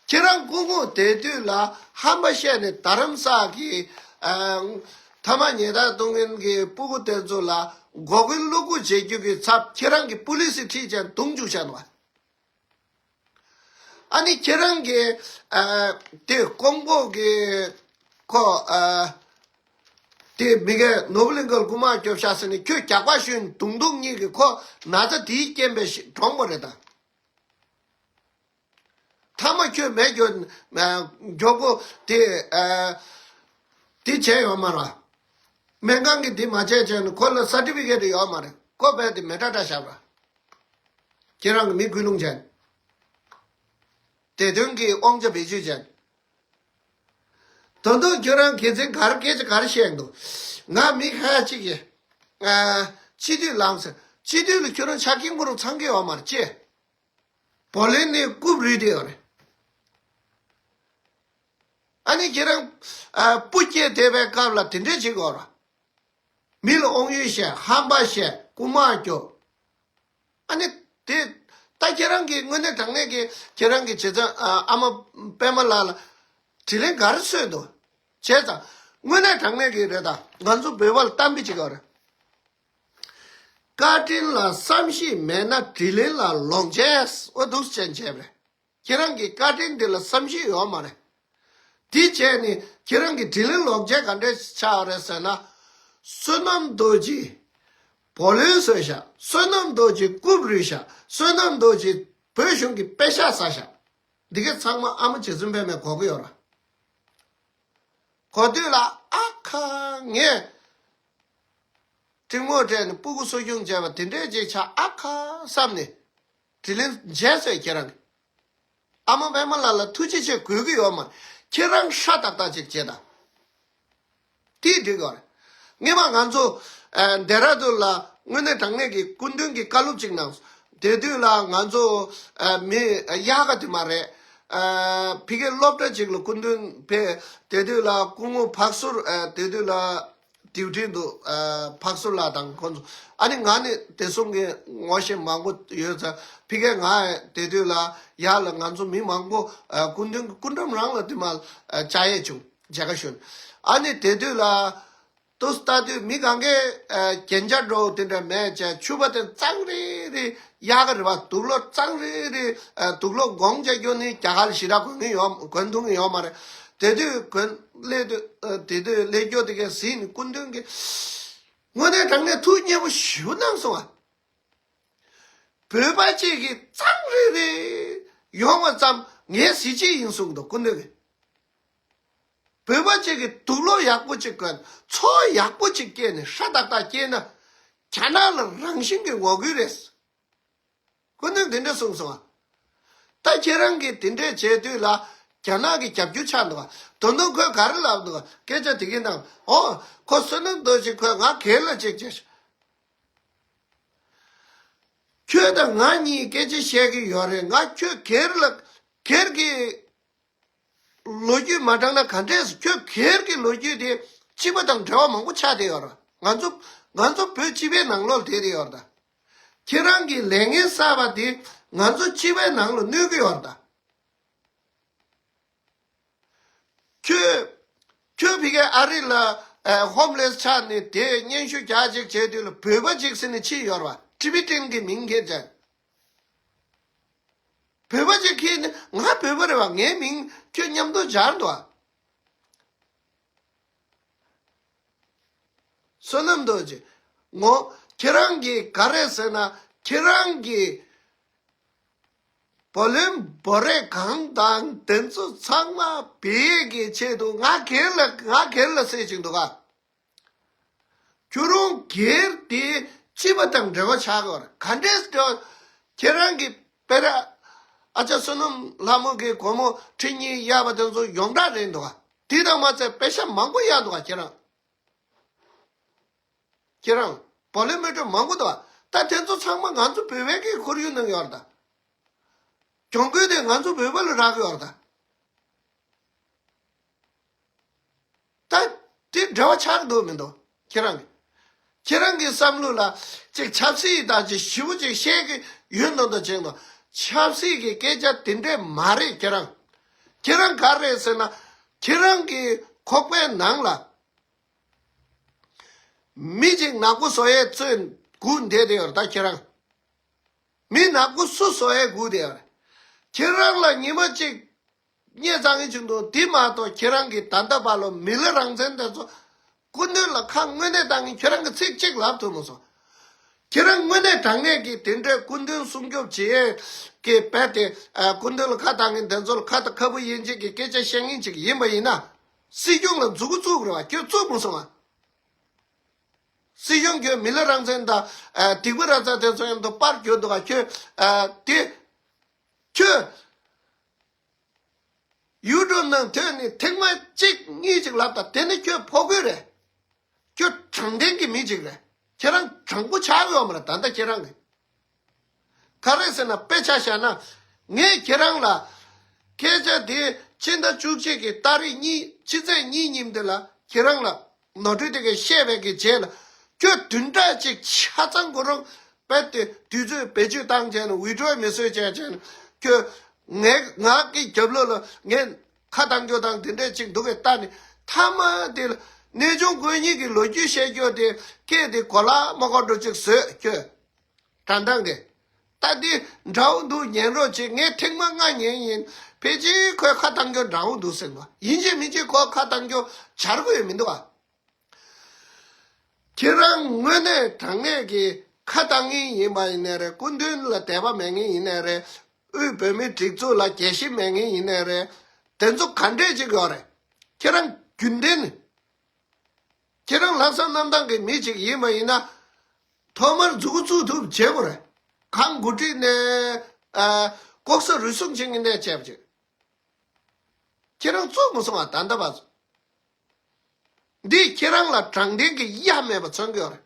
ཁྱེད་རང་སྐུ་ངོ་དེ་དུས་ལ་ཧམ་པ་བཤད་ནས་རྡ་རམ་ས་གི་ཨ་ཐ་མག་ཉལ་ཐ་གཏོང་མཁན་གྱི་སྤུ་གུ་དེ་ཚོ་ལ་མགོ་སྐོན་བློ་འགུག་བྱེད་རྒྱུ་གི་ཚབ་ཁྱེད་རང་གི་པུ་ལི་སི་ཁྲིད་ཅན་རྡུང་བཅུག་བཞག་འདུག་བ། ཨ་ནི་ཁྱེད་རང་གི་ཨ་དེ་ཀོང་པོ་གི་ཁོ་ཨ་དེ་མི་གའི་ནོར་བུ་གླིང་ག་ལ་རྐུ་མ་སྐྱོབ་ཤག་ཟེར་ནས་ཁྱོད་རྒྱག་པ་ཞུས་ནས་རྡུང་རྡུང་གཉིས་ཀྱི་ཁོ་ན་ཚ་དེའི་རྐྱེན་པས་ཤི་གྲོངས་པ་རེད་ད། ཐ་མ་ཁྱོད་མེད་མགྱོགས་མགྱོགས་པོ་དེ་ཨ་དེ་བྱས་ཡོད་མ་རེད། སྨན་ཁང་གིས་དེ་མ་བྱས་བྱས་ནས་ཁོ་ལ་སར་ཊི་ཕི་ཀེ་ཊི་ཡོད་མ་རེད། ཁོ་རྦད་དེ་མེ་ཏྲ་ཏྲ་བཞག་པ། ཁྱེད་རང་གི་མི་སྐུལ་སློང་བྱས་ནས། དེ་དོན་གྱི་དབང་ཆ་བེད་སྤྱོད་བྱས་ནས། ད་དུང་ཁྱོད་རང་གི་མཚན་ག་རེ་སྐད་ཆ་ག་རེ་བཤད་འདུག་ང་མི་ཁ་ཡ་གཅིག་གིས་ཨ་སྤྱི་འཐུས་ལངས་ཟེར། སྤྱི་འཐུས་ལ་ཁྱོད་རང་ཆ་རྐྱེན་ཁོ་རང་ཚང་གི་ཡོད་མ་རེད་ཅེས། བོ་ལན་ནི་རྐུབ་རུལ་བསྡད་ཡོད་རེད། ཨ་ནི་ཁྱེད་རང་ཨ་སྤུ་སྐྱེས་བསྡད་པའི་སྐབས་ལ་དེ་འདྲས་བྱེད་དགོས་ར། མི་ལ་དབང་ཡོད་བཤད། ཧམ་པ་བཤད། རྐུ་མ་སྐྱོབ། ཨ་ནི་དེ་ད་ཁྱེད་རང་གི་དངོས་གནས་དྲང་གནས་ཀྱི་ཁྱེད་རང་གི་བྱས་ཙང་ཨ་ཨ་མ་པད་མ་ལགས་ལ་དྲིན་ལན་ག་རེ་གསོས་འདུག་བྱས་ཙང་དངོས་གནས་དྲང་གནས་ཀྱི་རེད། ད་ང་ཚོ་བོད་པ་ལ་གཏམ་དཔེ་ཅིག་ཡོད་རེད། བཀའ་དྲིན་ལ་བསམ་ཤེས་མེད་ན་དྲིན་ལན་ལ་ལོག་འཇལ། འོ་འདུག་སེ་བྱས་པ་རེད། ཁྱེད་རང་གི་བཀའ་དྲིན་འདི་ལ་བསམ་ཤེས་ཡོད་མ་རེད། དེ་བྱས་ནས་ཁྱེད་རང་གི་དྲིན་ལན་ལོག་འཇལ་ག་འདྲས་ཆགས་རེད་ཟེར་ན། བསོད་ནམས་རྡོ་རྗེ་བུ་ལོན་བཟོས་བཞག་བསོད་ནམས་རྡོ་རྗེ་རྐུབ་རུལ་བཞག་བསོད་ནམས་རྡོ་རྗེ་བོད་གཞུང་གི་པེ་ཤག་ཟ་བཞག་འདི་ག་ཚང་མ་ཨ་མ་རྗེ་བཙུན་པད་མས་གོ་གི་ཡོད་ར། གོ་དུས་ལ་ཨ་ཁ་ངས་གྲི་མགོ་སྤྲད་ནས་སྤུ་གུ་གསོ་སྐྱོང་བྱས་པ་དེ་འདྲས་ཅིག་ཆགས་ཨ་ཁ་བསམ་ནས་དྲིན་ལན་འཇལ་སོང་ཁྱེད་རང་གིས། ཨ་མ་པད་མ་ལགས་ལ་ཐུགས་རྗེ་ཆེ་དགོས་ཀྱི་ཡོད་མ་རེད། ཁྱེད་རང་ཧྲ་ཏག་ཏག་ཅིག་བྱེད་དང་། དེས་འགྲིག་གི་རེད། སྔོན་མ་ང་ཚོ་ཨ་ལྡེ་ར་ལྡུན་ལ་དངོས་གནས་དྲང་གནས་ཀྱི་སྐུ་མདུན་གྱི་བཀའ་སློབ་ཅིག་གནང་སོང་། དེ་དུས་ལ་ང་ཚོ་ཨ་མི་དབྱར་ཁ་དེ་མ་རེད། ཨ་ཕ་གིའི་སློབ་གྲྭ་ཅིག་ལ་སྐུ་མདུན་ཕེབས། དེ་དུས་ལ་སྐུ་ངོ་འཕགས་ཟུར་ཨ་དེ་དུས་ལ་ཌིའུ་ཊི་འདུག་ཨ་འཕགས་ཟུར་ལགས་དང་ཁོང་ཚོ། ཨ་ནི་ང་ནི་དེ་གསུམ་གྱི་ངོ་ཤེས་མང་པོ་ཡོད་ཙང་ཕ་གིར་ང་དེ་དུས་ལ་ཡར་ལ་ང་ཚོ་མི་མང་པོ་ཨ་སྐུ་མདུན་གྱི་སྐུ་འགྲམ་རང་ལ་དེ་མ་ཨ་བཅར་ཡས་བྱུང་། མཇལ་ཁ་ཞུ་ནས། ཨ་ནི་དེ་དུས་ལ་ཏོག་ཙམ་ལྟ་དུས་མི་གང་གས་ཨ་རྒྱན་ཆ་འདྲ་བོ་དེ་འདྲ་མེད་ཅེས་ཕྱུ་པ་དེ་གཙང་རེ་རེ་གཡག་རེད་པ། དུག་ལོག་གཙང་རེ་རེ་ཨ་དུག་ལོག་སྒོང་བྱ་རྒྱུ་ནི་རྒྱ་གར་ལ་ཞེ་དྲག་གོན་གྱི་ཡོད། གོན་ཐུབ་ཀྱི་ཡོད་མ་རེད། དེ་དུས་གོན་སླེབས་དུས་ཨ་དེ་དུས་སླེབས་རྒྱུ་དེ་གས་གཟིགས་ནས་སྐུ་མདུན་གྱིས་དངོས་གནས་དྲང་གནས་ཐུགས་མཉེས་པོ་ཞེ་པོ་གནང་སོང་ཨ། བོད་པ་གཅིག་གིས་གཙང་རེ་རེ་ཡོང་བ་ཙམ་ངའི་གཟི་བརྗིད་ཡིན་གསུངས་འདུག་སྐུ་མདུན་གྱིས། བོད་པ་གཅིག་གིས་དུག་ལོག་ཡག་པོ་གཅིག་གོན། ཚོགས་ཡག་པོ་གཅིག་སྐྱེལ་ནས་ཧྲ་ཏག་ཏག་སྐྱེལ་ན་རྒྱ་ནག་ལ་རང་བཞིན་གྱི་ངོ་རྒོལ་རེད། སྐུ་མདུན་དེ་འདྲ་གསུངས་སོང་ཨ། ད་ཁྱེད་རང་གིས་དེ་འདྲས་བྱས་དུས་ལ་རྒྱ་ནག་གི་རྒྱབ་སྐྱོར་ཆགས་འདུག་ག་ད་དུང་ཁོས་ག་རེ་ལབ་འདུག་ག་སྐད་ཆ་དེ་གི་ནང་ཨོ་ཁོ་བསོད་ནམས་རྡོ་རྗེ་ཁོས་ང་སྒེར་ལ་གཅིག་བྱས། ཁྱོད་དང་ང་གཉིས་སྐད་ཆ་བཤད་ཀྱི་ཡོད་རེད། ང་ཁྱོད་སྒེར་ལ་སྒེར་གྱི་ལོ་རྒྱུས་མ་དྲངས་ན་ག་འདྲས། ཁྱོད་སྒེར་གྱི་ལོ་རྒྱུས་དེ་སྤྱི་པ་དང་འབྲེལ་བ་མང་པོ་ཆགས་བསྡད་ཡོད་རེད། ང་ཚོ་ང་ཚོ་བོད་སྤྱི་པའི་ནང་ལོགས་བསྡད་བསྡད་ཡོད་རེད་ད། ཁྱེད་རང་གིས་ལས་ངན་བསགས་པ་དེ་ང་ཚོ་སྤྱི་པའི་ནང་ལ་གནོད་ཀྱི་ཡོད་རེད་ད། ཁྱོད་ཁྱོད་ཕ་གིའི་ཨ་རི་ལ་ཨ་ཧོམ་ལེས་ཆགས་ནས་དེ་སྙན་ཞུ་རྒྱག་ཅིག་བྱས་དུས་ལ་བོད་པ་ཅིག་ཟེར་ནས་ཕྱིན་ཡོད་རེད་པ། ཊི་བི་ཊེན་གྱི་མིང་འཁྱེར་ཅིག་བོད་པ་ཅིག་ཁྱེར་ནས་ང་བོད་པ་རེད་པ། ངའི་མིང་ཁྱོད་མཉམ་དུ་སྦྱར་འདུག་པ། བསོད་ནམས་རྡོ་རྗེ། ངོ་། ཁྱེད་རང་གིས་ག་རེ་ཟེར་ན་ཁྱེད་རང་གིས་བོ་ལོན་འབོར་རེ་གང་དང་དེ་ཚོ་ཚང་མ་བེད་ཀྱི་ཆེད་དུ་ང་སྒེར་ལ་ང་སྒེར་ལ་ཟེར་བཞིན་འདུག་ག་ཁྱོད་རང་སྒེར་དེ་སྤྱི་པ་དང་འབྲེལ་བ་ཆགས་ཡོད་རེད། ག་འདྲས་འབྲེལ་བ། ཁྱེད་རང་གི་དཔེར་ན་ཨ་ཅག་བསོད་ནམས་ལྷ་མོ་གི་སྒོར་མོ་ཁྲི་གཉིས་གཡར་བ་དེ་ཚོ་ཡོངས་གྲགས་རེད་འདུག་ག་དེ་དང་མ་ཚད་པེ་ཤ་མང་པོ་གཡར་འདུག་ག་ཁྱེད་རང་། ཁྱེད་རང་། བོ་ལོན་མི་སྤྲོད་མང་པོ་འདུག་ག་ད་དེ་ཚོ་ཚང་མ་ང་ཚོ་བོད་པའི་གི་ཁོར་ཡུག་ནང་ཡོད་རེད་ད། གྱོང་གུན་དེ་ང་ཚོ་བོད་པ་ལ་རག་གི་ཡོད་རེད་ད། ད་དེ་འབྲེལ་བ་ཆགས་འདུག་མི་འདུག་ཁྱེད་རང་གི་ཁྱེད་རང་གི་བསམ་བློ་ལ་ཅིག་ཆབ་སྲིད་དང་ཅིག་ཞིབ་པོ་ཅིག་བཤད་གི་ཡོད་མདོག་མདོག་བྱེད་འདུག་ཆབ་སྲིད་ཀྱི་སྐད་ཆ་དེ་འདྲས་མ་རེད་ཁྱེད་རང་། ཁྱེད་རང་ག་རེ་རེད་ཟེར་ན་ཁྱེད་རང་གི་ཁོག་པའི་ནང་ལ་མི་ཅིག་ནག་པོ་བཟོ་ཡས་བཙོན་སྒུག་བསྡད་དེ་ཡོད་རེད་ད་ཁྱེད་རང་། མི་ནག་པོ་སུ་བཟོ་ཡས་སྒུག་བསྡད་ཡོད་རེད། ཁྱེད་རང་ལ་ཉི་མ་གཅིག་བརྙས་བཅོས་ཡིན་བྱུང་འདུག་དེ་མ་གཏོགས་ཁྱེད་རང་གིས་ད་ལྟ་བར་ལ་མི་ལ་རང་བཙན་དེ་ཚོ་སྐུ་མདུན་ལ་ཁ་དངོས་གནས་བཏང་གིན་ཁྱེད་རང་གིས་ཚིག་གཅིག་ལབ་ཐུབ་མ་སོང་། ཁྱེད་རང་དངོས་གནས་དྲང་གནས་ཀྱི་དེ་འདྲའི་སྐུ་མདུན་སྲུང་སྐྱོབ་བྱེད་ཡས་ཀྱི་དཔེ་དེ་ཨ་སྐུ་མདུན་ལ་ཁ་བཏང་གིན་དེ་ཚོ་ལ་ཁ་ད་ཁ་བུ་དབྱེ་འབྱེད་ཀྱི་སྐད་ཆ་བཤད་མཁན་ཅིག་ཡིན་པ་ཡིན་ན། སྲིད་སྐྱོང་ལ་མཛུབ་གུ་བཙུགས་རེད་བ། ཁྱོད་བཙུགས་མ་སོང་ང་། སྲིད་སྐྱོང་ཁྱོད་མི་ལ་རང་བཙན་དང་ཨ་སྡིག་པ་ར་ཙ་དེ་ཚོ་མཉམ་དུ་པར་བསྐྱོན་འདུག་ག་ཁྱོད་ཨ་དེ་ཁྱོད་ཡུ་ཊུབ་ནང་ཐོན་ནས་ཐེངས་མ་གཅིག་གཉིས་ཅིག་ལབ་དང་དེ་ནི་ཁྱོད་ཕོ་རྒོད་རེད། ཁྱོད་དྲང་བདེན་གྱི་མི་ཅིག་རེད། ཁྱེད་རང་དྲང་པོ་ཆགས་ཡོད་མ་རེད་ད་ལྟ་ཁྱེད་རང་གི། ག་རེ་ཟེར་ན་དཔེ་ཆ་བཞག་ན་ངས་ཁྱེད་རང་ལ་སྐད་ཆ་དེ་ཕྱི་ཟླ་བཅུ་གཅིག་གི་ཏ་རིག་གཉིས་ཕྱི་ཚེས་གཉིས་ཉིན་དེ་ལ་ཁྱེད་རང་ལ་ནོར་འཁྲུལ་དེ་གས་བཤད་པའི་གི་རྗེས་ལ་ཁྱོད་བདུན་ཕྲག་གཅིག་ཆ་ཚང་ཁོ་རང་རྦད་དེ་དུས་ཚོད་བེད་སྤྱོད་བཏང་བྱས་ནས་ཝི་ཌི་ཡོ་མི་བཟོས་བྱས་བྱས་ནས་ཁྱོད་ངས་ང་གི་རྒྱབ་ལོགས་ལ་ངས་ཁ་བཏང་རྒྱུ་དང་དེ་འདྲས་ཅིག་འདུག་གས། ད་ནི་མཐའ་མ་དེ་ལ་གནས་ཆུང་དགོན་གཉིས་ཀྱི་ལོ་རྒྱུས་བཤད་རྒྱུ་དེ་སྐད་དེ་གོ་ལ་མ་གོ་འགྲོ་ཅིག་བཟོས་ཁྱོད། དྲན་དང་གི། ད་འདི་འདྲ་བོ་འདུག་ཉན་རོགས་བྱེད། ངས་ཐེངས་མ་ལྔ་ཉན་ཡིན། ཕལ་ཆེར་ཁོས་ཁ་བཏང་རྒྱུ་འདྲ་བོ་འདུག་ཟེར་བ། ཡིན་གཅིག་མིན་གཅིག་ཁོ་ཁ་བཏང་རྒྱུ་བྱར་དགོས་ཡོད་མི་འདུག་ཨ། ཁྱེད་རང་དངོས་གནས་དྲང་གནས་ཀྱི་ཁ་བཏང་མཁན་ཡིན་པ་ཡིན་ནའི་རེད། སྐུ་མདུན་ལ་དད་པ་མེད་མཁན་ཡིན་ནའི་རེད། དབུས་བོད་མིའི་སྒྲིག་འཛུགས་ལ་དགྱེས་གཞི་མེད་མཁན་ཡིན་ནའི་རེད། དེ་ཚོ་ག་འདྲས་ཅིག་ཡོད་རེད། ཁྱེད་རང་རྒྱུན་ལྡན་ནི། ཁྱེད་རང་ལྷག་བསམ་རྣམ་དག་གི་མི་ཅིག་ཡིན་པ་ཡིན་ན། ཐོག་མར་འཛུགས་འགོ་བཙུགས་ཐུབ་བྱེད་དགོས་རེད། གང་འགོ་ཁྲིད་ནས་ཨ། ལྐོག་ཟ་རུལ་སུངས་བྱེད་མཁན་ནས་བྱས་པ་ཅིག་ཁྱེད་རང་བཙུགས་མ་སོང་ང་ད་ལྟ་བར། འདི་ཁྱེད་རང་ལ་དྲང་བདེན་གྱི་གཡའ་མེད་པ་མཚོན་གྱི་ཡོད་རེད།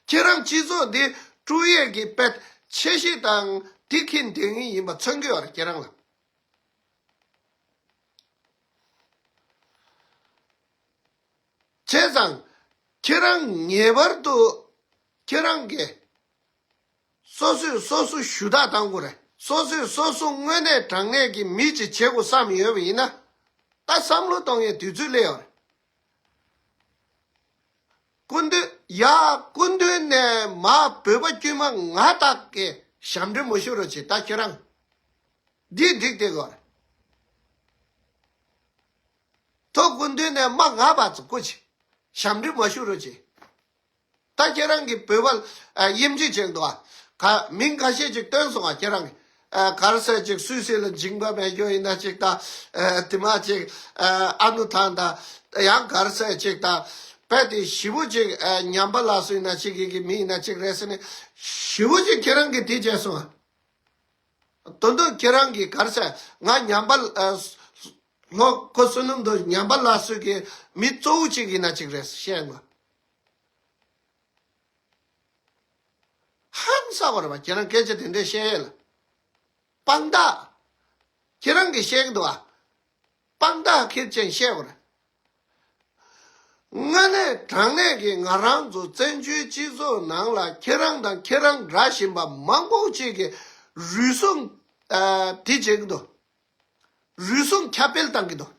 ཁྱེད་རང་སྤྱི་ཚོགས་འདི་དཀྲུག་ཡས་ཀྱི་དཔེ་ཆ་ཤས་དང་འདི་འཁྱེར་བསྡད་མཁན་ཡིན་པ་མཚོན་གྱི་ཡོད་རེད་ཁྱེད་རང་ལ། བྱས་ཙང་། ཁྱེད་རང་ངེས་པར་དུ་ཁྱེད་རང་གིས་སོ་སོས་སོ་སོ་ཞུ་དག་བཏང་དགོས་རེད། སོ་སོས་སོ་སོ་དངོས་གནས་དྲང་གནས་ཀྱི་མི་ཅིག་བྱེད་དགོས་བསམ་ཡོད་པ་ཡིན་ན། ད་བསམ་བློ་གཏོང་ཡས་དུས་ཚོད་སླེབས་ཡོད་རེད། སྐུ་མདུན་ཡ། སྐུ་མདུན་ནས་མ་བོད་པ་དཀྱུས་མ་ང་དག་གི་ཞབས་འདྲེན་མ་ཞུ་རོགས་བྱེད་ད་ཁྱེད་རང་། འདི་འགྲིག་བསྡད་ཡོད་རེད། ཐོག་སྐུ་མདུན་ནས་མ་ང་བ་ཚོ་སྐུ་མཁྱེན། ཞབས་འདྲེན་མ་ཞུ་རོགས་གྱིས། ད་ཁྱེད་རང་གི་བོད་པ་ཨ། དབྱིན་ཇི་ཅིག་འདུག་ཨ། ག་མིང་ཁ་ཤས་ཅིག་བཏོན་སོང་ཨ་ཁྱེད་རང་གི་ཨ། ག་རེ་ཟེར་ཅིག་སུད་སི་ལ་འཇིགས་པ་མེད་རྒྱུ་ཡིན་ན་ཅིག་ད་ཨ། དེ་མ་ཅིག་ཨ། ཨ་ནུ་ཐང་ད་ཡང་ག་རེ་ཟེར་ཅིག་ད་དཔེ་དེ་ཞེ་པོ་ཅིག་ཨ། ཉམས་པ་སླར་གསོ་ཡིན་ན་ཅིག་གི་གི་མི་ཡིན་ན་ཅིག་རེད་ཟེར་ནས་ཞེ་པོ་ཅིག་ཁྱེད་རང་གི་དེ་བྱས་སོང་ཨ། དོན་དུ་ཁྱེད་རང་གིས་ག་རེ་ཟེར་ང་ཉམས་པ་ཨ། ལྷོ་ཁོ་བསོད་ནམས་དོ་ཉམས་པ་སླར་གསོ་གི་མི་གཙོ་བོ་གཅིག་ཡིན་ན་གཅིག་རེད་བཤད་ང་། ཧང་སང་བ་རེད་པ་ཁྱེད་རང་སྐད་ཆ་དེ་འདྲས་བཤད་ཡས་ལ། དཔང་རྟགས། ཁྱེད་རང་གིས་བཤད་ཀྱི་འདུག་ཨ། དཔང་རྟགས་ཁྱེར་ཅན་བཤད་དགོས་རེད། དངོས་གནས་དྲང་གནས་ཀྱི་ང་རང་ཚོ་བཙན་བྱོལ་སྤྱི་ཚོགས་ནང་ལ་ཁྱེད་རང་དང་ཁྱེད་རང་འདྲ་བཞིན་པ་མང་པོ་ཅིག་གིས་རུལ་སུངས་ཨ། དེ་བྱེད་ཀྱི་འདུག་རུལ་སུངས་ཁྱབ་སྤེལ་བཏང་གི་འདུག་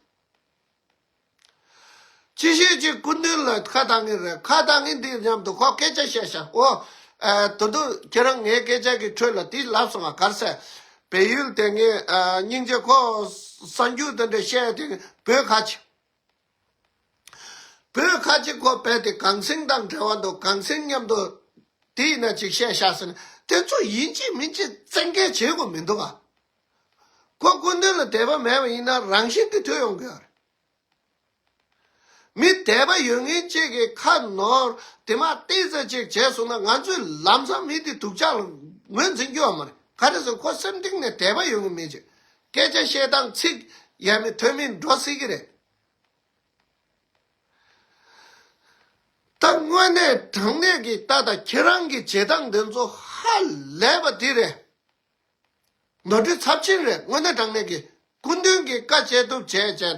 ཅི་ཤེས་ཅིག་སྐུ་མདུན་ལ་ཁ་བཏང་གི་རེད། ཁ་བཏང་གི་འདི་མཉམ་དུ་ཁོ་སྐད་ཆ་བཤད་ཤག་ཨོ། ཨ། ད་དུང་ཁྱེད་རང་ངའི་སྐད་ཆ་གི་ཁྲོད་ལ་དེ་ལབ་སོང་ང་ག་རེ་ཟེར། བལ་ཡུལ་དེ་ངས་ཨ། སྙིང་རྗེ་ཁོ་གསར་འགྱུར་དེ་འདྲ་བཤད་དེ་བོད་ཁ་ཆེ། བོད་ཁ་ཆེ་ཁོ་བལ་དེ་གངས་སེང་དང་འབྲེལ་བ་འདུག་གངས་སེང་མཉམ་དུ་དེ་ཡིན་ན་ཅིག་བཤད་ཤག་ཟེར་ན་དེ་ཚོ་ཡིན་གཅིག་མིན་གཅིག་བཙན་འགེལ་བྱེད་དགོས་མི་འདུག་ག་ཁོ་སྐུ་མདུན་ལ་དད་པ་མེད་པ་ཡིན་ན་རང་བཞིན་གྱིས་ཐོས་ཡོང་གི་ཡོད་རེད། མི་དད་པ་ཡོད་མཁན་གཅིག་གིས་ཁ་ནོར་དེ་མ་ཏོག་ཙམ་ཅིག་བྱས་སོང་ན་ང་ཚོས་ལམ་སང་མི་དེ་སྡུག་ཅག་ལ་ངོས་འཛིན་རྒྱུ་ཡོད་མ་རེད། ག་རེ་ཟེར་ཁོ་སེམས་གཏིང་ནས་དད་པ་ཡོད་མཁན་མི་ཅིག་སྐད་ཆ་བཤད་སྟངས་ཚིག་ཡ་མི་ཐོན་མིན་འགྲོ་སྲིད་ཀྱི་རེད། ད་དངོས་གནས་དྲང་གནས་ཀྱི་ད་ད་ཁྱེད་རང་གི་བྱེད་སྟངས་འདི་ཚོ་ཧ་ལས་པ་འདི་རེད། ནོར་འཁྲུལ་ཚབས་ཆེན་རེད། དངོས་གནས་དྲང་གནས་ཀྱི་སྐུ་མདུན་གྱི་བཀའ་བཅད་ཐུབ་བྱས་བྱས།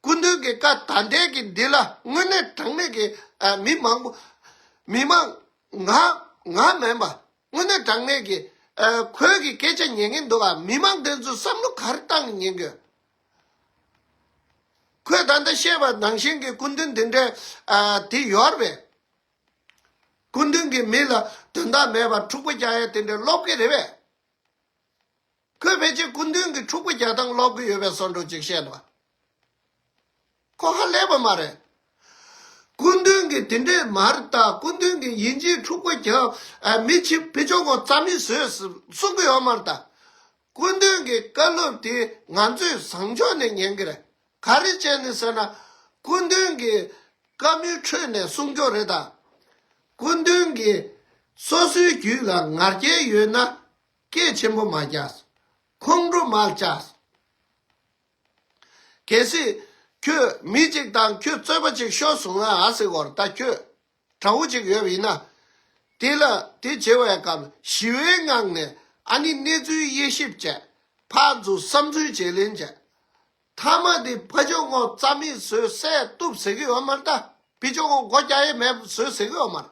སྐུ་མདུན་གྱི་བཀའ་ད་ལྟའི་གི་འདི་ལ་དངོས་གནས་དྲང་གནས་ཀྱི་ཨ། མི་མང་པོ་མི་མང་ང་ང་མིན་པ་དངོས་གནས་དྲང་གནས་ཀྱི་ཨ། ཁོའི་གི་སྐད་ཆ་ཉན་མཁན་འདུག་ག་མི་མང་དེ་ཚོས་བསམ་བློ་ག་རེ་བཏང་ནས་ཉན་དགོས། ཁོས་ད་ལྟ་བཤད་པ་ནང་བཞིན་གྱི་སྐུ་མདུན་དེ་འདྲའི་ཨ། དེ་ཡོད་རེད་པས། སྐུ་མདུན་གྱི་མི་ལ་དོན་དག་མེད་པར་འཁྲུག་པ་རྒྱག་ཡ་དེ་འདྲའི་སློབ་ཀྱི་རེད་པས། ཁོས་ཕལ་ཆེར་སྐུ་མདུན་གྱི་འཁྲུག་པ་རྒྱག་སྟངས་ཀློག་གི་ཡོད་པའི་བཟོ་འདྲ་ཅིག་བཤད་འདུག་ཁོ་ཧ་ལས་པ་མ་རེད། སྐུ་མདུན་གྱིས་དེ་འདྲས་མ་རེད་ད། སྐུ་མདུན་གྱིས་ཡིན་གཅིག་འཁྲུག་པ་རྒྱག་ཨ། མི་ཕྱི་ཕི་ཕྱོགས་ངོ་རྩ་མེད་བཟོས་གསུང་གི་ཡོད་མ་རེད་ད། སྐུ་མདུན་གྱི་བཀའ་སློབ་དེ་ང་ཚོས་བཟང་ཕྱོགས་ནས་ཉན་གི་རེད། ག་རེ་བྱས་ནས་ཟེར་ན། སྐུ་མདུན་གྱི་བཀའ་མོལ་ཁྲོད་ནས་གསུང་རྒྱུ་རེད་ད། སྐུ་མདུན་གྱིས་སོ་སོའི་རྒྱུད་ལ་ང་རྒྱལ་ཡོད་ན། སྐད་ཆེན་པོ་མ་རྒྱག་ཁོང་ཁྲོ་མ་རྒྱག་གལ་སྲིད་ཁྱོད་མི་གཅིག་དང་ཁྱོད་རྩོད་པ་གཅིག་ཤོར་སོང་ན་ཨ་ཟེར་གོ་ར་ད་ཁྱོད་དགྲ་བོ་གཅིག་ཡོད་པ་ཡིན་ན། དེ་ལ་དེ་བྱེད་པའི་སྐབས་ཞི་བའི་ངང་ནས་ཨ་ནི་གནས་ཚུལ་དབྱེ་ཞིབ་བྱས། ཕར་ཚུར་བསམ་ཚུལ་བརྗེ་ལེན་བྱས། མཐའ་མ་དེ་ཕ་ཇོ་ངོ་རྩ་མེད་བཟོས་བསད་གཏུབ་ཟེར་གི་ཡོད་མ་རེད་ད། ཕི་ཇོ་ངོ་སྒོ་རྒྱག་ཡས་མེད་བཟོས་ཟེར་གི་ཡོད་མ་རེད།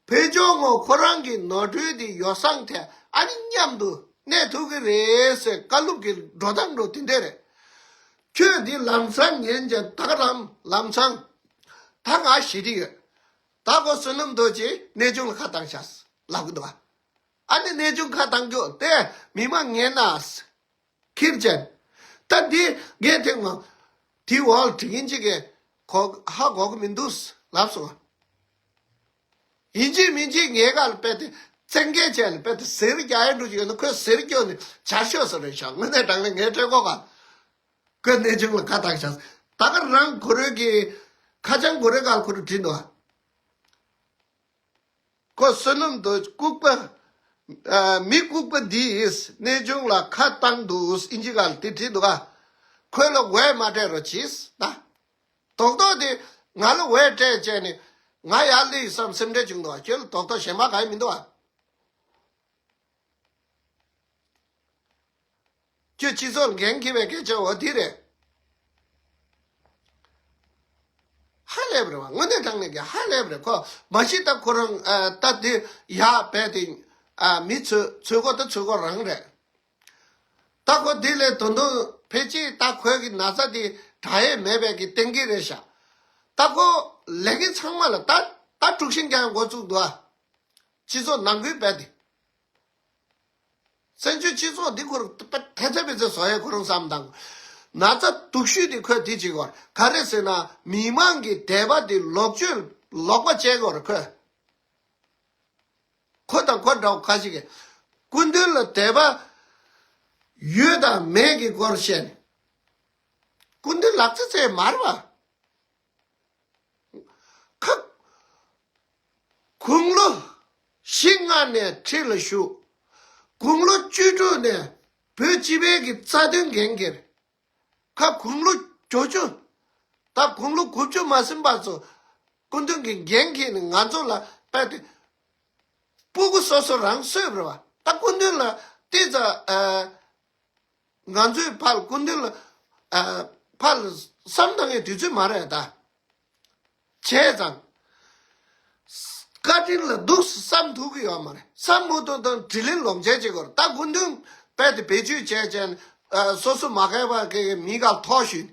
ཕི་ཇོ་ངོ་ཁོ་རང་གི་ནོར་འཁྲུལ་དེ་ཡོ་བསྲང་ཐད་ཨ་ནི་མཉམ་དུ་གནས་ཐུབ་ཀྱི་རེད་ཟེར་བཀའ་སློབ་ཀྱི་འགྲོ་སྟངས་འགྲོ་དེ་འདྲས་རེད། ཁྱོད་འདི་ལམ་སང་ཉན་ཅན་ད་ག་རང་ལམ་སང་ད་ང་ཞི་བདེ་ཡོད། ད་ཁོ་བསོད་ནམས་རྡོ་རྗེ་གནས་ཆུང་ལ་ཁ་བཏང་ཤག་ལབ་གི་འདུག་བ། ཨ་ནི་གནས་ཆུང་ཁ་བཏང་རྒྱུ་དེ་མི་མང་ངན་ན། ཁིར་ཅན། ད་འདི་ངས་དེ་ངོ་དེ་འོག་ལ་དྲི་ཡིན་གཅིག་གི་གོ་ཧ་གོ་གི་མི་འདུག་ལབ་སོང་། ཡིན་གཅིག་མིན་གཅིག་ངའི་སྒང་ལ་དཔེ་དེ་ བཙན་གྱིས་བྱས་ནས་དཔེ་དེ་གཟེར་རྒྱག་ཡ་འགྲོ་གི་ཡོད་ན། ཁོས་གཟེར་སྐྱོན་ནས་བྱ་ཤོག་ཟེར་རེད་ཤག་དངོས་གནས་དྲང་གནས་ངའི་ཁྲེལ་གོ་ག་ཁོས་གནས་ཆུང་ལ་ཁ་བཏགས་ཤག་ད་ག་རང་ཁོ་རང་གི་ཁ་བྱང་ཁོ་རང་ག་ཁོ་རང་བྲིས་འདུག་ཁོ་བསོད་ནམས་དུ་ལྐུགས་པ། ཨ། མི་ལྐུགས་པ་འདིས་གནས་ཆུང་ལ་ཁ་བཏང་འདུག་ཨིན་ཇི་སྐད་ལ་དེ་བྲིས་འདུག་ག་ཁོས་ལ་འོས་མ་སྤྲད་རོགས་གྱིས་ད། རྡོག་རྡོག་དེ་ང་ལ་འོས་སྤྲད་བྱས་ནས་ང་ཡར་སླེབས་བསམ་སེམས་ཁྲལ་བྱུང་འདུག་ག་ཁྱོད་ལ་རྡོག་རྡོག་གཞན་པ་གང་ཡང་མི་འདུག་ག་ཁྱོད་སྤྱི་ཚོགས་འགན་འཁྱེར་བའི་སྐད་ཆ་འོ་དེ་རེད། ཧ་ལས་པ་རེད་བ། དངོས་གནས་དྲང་གནས་ཀྱི་ཧ་ལས་པ་རེད། ཁོ་མ་གཞི་ད་ཁོ་རང་ཨ། ད་དེ་ཡག་བས་དེ་ཨ། མི་ཚོས་ཚོད་གོ་ད་ཚོད་གོ་རང་རེད། ད་ཁོ་དེ་ལས་དོན་དུ་ཕལ་ཆེར་ད་ཁོའི་གི་ན་ཚ་དེ་དྲག་ཡས་མེད་པའི་གི་གཏན་འཁེལ་རེད་ཤག་ད་ཁོ་ལས་ཀའི་ཚང་མ་ལ་ད་ད་དཀྲུག་ཤིང་རྒྱག་འགོ་བཙུགས་འདུག་ཨ། སྤྱི་ཚོགས་ནང་ཁུལ་རྦད་དེ། བཙན་བྱོལ་སྤྱི་ཚོགས་འདི་ཁོར་ཐེ་ཚེ་མི་ཚེ་བཟོ་ཡས་ཁོ་རང་བསམ་དང་། ན་ཚ་སྡུག་ཤོས་འདི་ཁོས་འདི་བྱེད་དགོས་ག་རེ་ཟེར་ན། མི་མང་གི་དད་པ་འདི་ལོག་སྤྱོད་ལོག་པ་བྱེད་དགོས་ཁོས། ཁོ་དང་ཁོ་འདྲ་བོ་ཁ་ཅིག་གིས་སྐུ་མདུན་ལ་དད་པ་ཡོད་དང་མེད་ཀྱི་སྐོར་བཤད་ནས། སྐུ་མདུན་ལག་རྩེད་རྩེད་མ་རེད་བ། ཁ། དགུང་ལོ་བཞི་ལྔ་ནས་ཁྲི་ལ་བཞུགས། དགུང་ལོ་བཅུ་དྲུག་ནས་བོད་སྤྱི་པའི་གི་རྩ་དོན་འགན་འཁྱེར། ཁ། དགུང་ལོ་བཅུ་བཅུ། ད་དགུང་ལོ་དགུ་བཅུ་མ་ཟིན་པ་ཚོ་སྐུ་མདུན་གྱི་འགན་འཁྱེར་ནས་ང་ཚོ་ལ་དཔེ་དེ་སྤུ་གུ་སོ་སོ་རང་གསོས་པ་རེད་བ། ད་སྐུ་མདུན་ལ་ཏི་ཙ་ཨ། ང་ཚོའི་ཕར་སྐུ་མདུན་ལ་ཨ། ཕར་བསམ་བཏང་ཡའི་དུས་ཚོད་མ་རེད་ད། བྱས་ཙང་། བཀའ་དྲིན་ལ་འདུག་བསམ་ཐུབ་ཀྱི་ཡོད་མ་རེད། བསམ་མི་ཐུབ་དང་དྲིན་ལན་ལོག་འཇལ་བྱེད་དགོས་རེད། ད་སྐུ་མདུན་དཔེ་དེ་བེད་སྤྱོད་བྱས་བྱས་ནས་ཨ། སོ་སོ་མ་མཁས་པ་གི་མི་ག་ཐོག་ཞུས།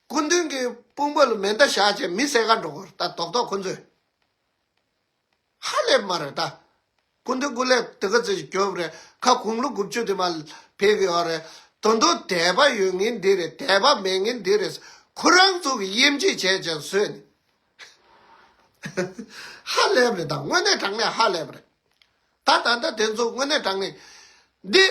སྐུ་མདུན་གྱི་དཔུང་པ་ལ་མེ་མདའ་བཞག་བྱས་མི་བསད་ག་འགྲོ་གི་རེད་ད། རྡོག་རྡོག་ཁོ་ཚོས་ཧ་ལས་པ་མ་རེད་ད། སྐུ་མདུན་སྐུ་ལས་དེ་ག་ཚོད་ཅིག་རྒྱོབ་རེད། ཁ། དགུང་ལོ་དགུ་བཅུ་དེ་མར་ཕེབས་ཀྱི་ཡོད་རེད། ད་དུང་དད་པ་ཡོད་མཁན་འདི་རེད། དད་པ་མེད་མཁན་འདི་རེད། ཁོ་རང་ཚོ་གི་དབྱེ་འབྱེད་བྱས་བྱས་བཟོས་ནས། ཧ་ལས་པ་རེད་ད། དངོས་གནས་དྲང་གནས་ཧ་ལས་པ་རེད། ད་ད་ལྟ་དེ་ཚོ་དངོས་གནས་དྲང་གནས་འདི།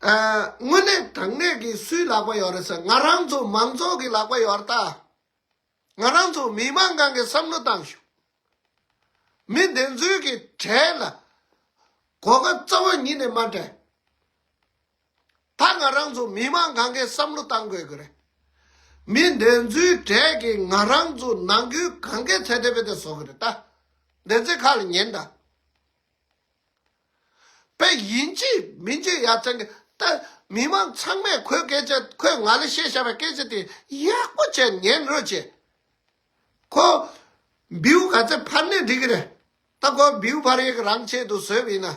ཨ། དངོས་གནས་དྲང་གནས་ཀྱི་སུའི་ལག་པ་ཡོད་རེད་ཟེར། ང་རང་ཚོ་མང་ཚོགས་ཀྱི་ལག་པ་ཡོད་རེད་ད། ང་རང་ཚོ་མི་མང་གང་གི་བསམ་བློ་བཏང་ཤོག་མི་འདི་ཚོའི་གི་གྲས་ལ་གོ་སྐབས་རྩ་བ་ཉིད་ནས་མ་སྤྲད། ད་ང་རང་ཚོ་མི་མང་གང་གའི་བསམ་བློ་བཏང་དགོས་ཀྱི་རེད། མི་འདི་ཚོའི་གྲས་ཀྱིས་ང་རང་ཚོ་ནང་ཁུལ་གང་གའི་ཚད་ལྡན་པའི་དེ་བཟོ་གི་རེད་ད། འདི་ཚོའི་ཁ་ལ་ཉན་ད། དཔེ་ཡིན་གཅིག་མིན་གཅིག་ཡ་མཚན་གི་ད། མི་མང་ཚང་མས་ཁོའི་སྐད་ཆ། ཁོས་ང་ལ་བཤད་བཞག་པའི་སྐད་ཆ་དེ་ཡག་པོ་བྱས་ཉན་རོགས་བྱེད། ཁོ་བེའུ་ག་ཚད་འཕར་ནས་འགྲིག་གི་རེད། ད་ཁོ་བེའུ་འཕར་ཡས་ཀྱི་རང་ཆེད་དུ་བཟོས་པ་ཡིན་ན།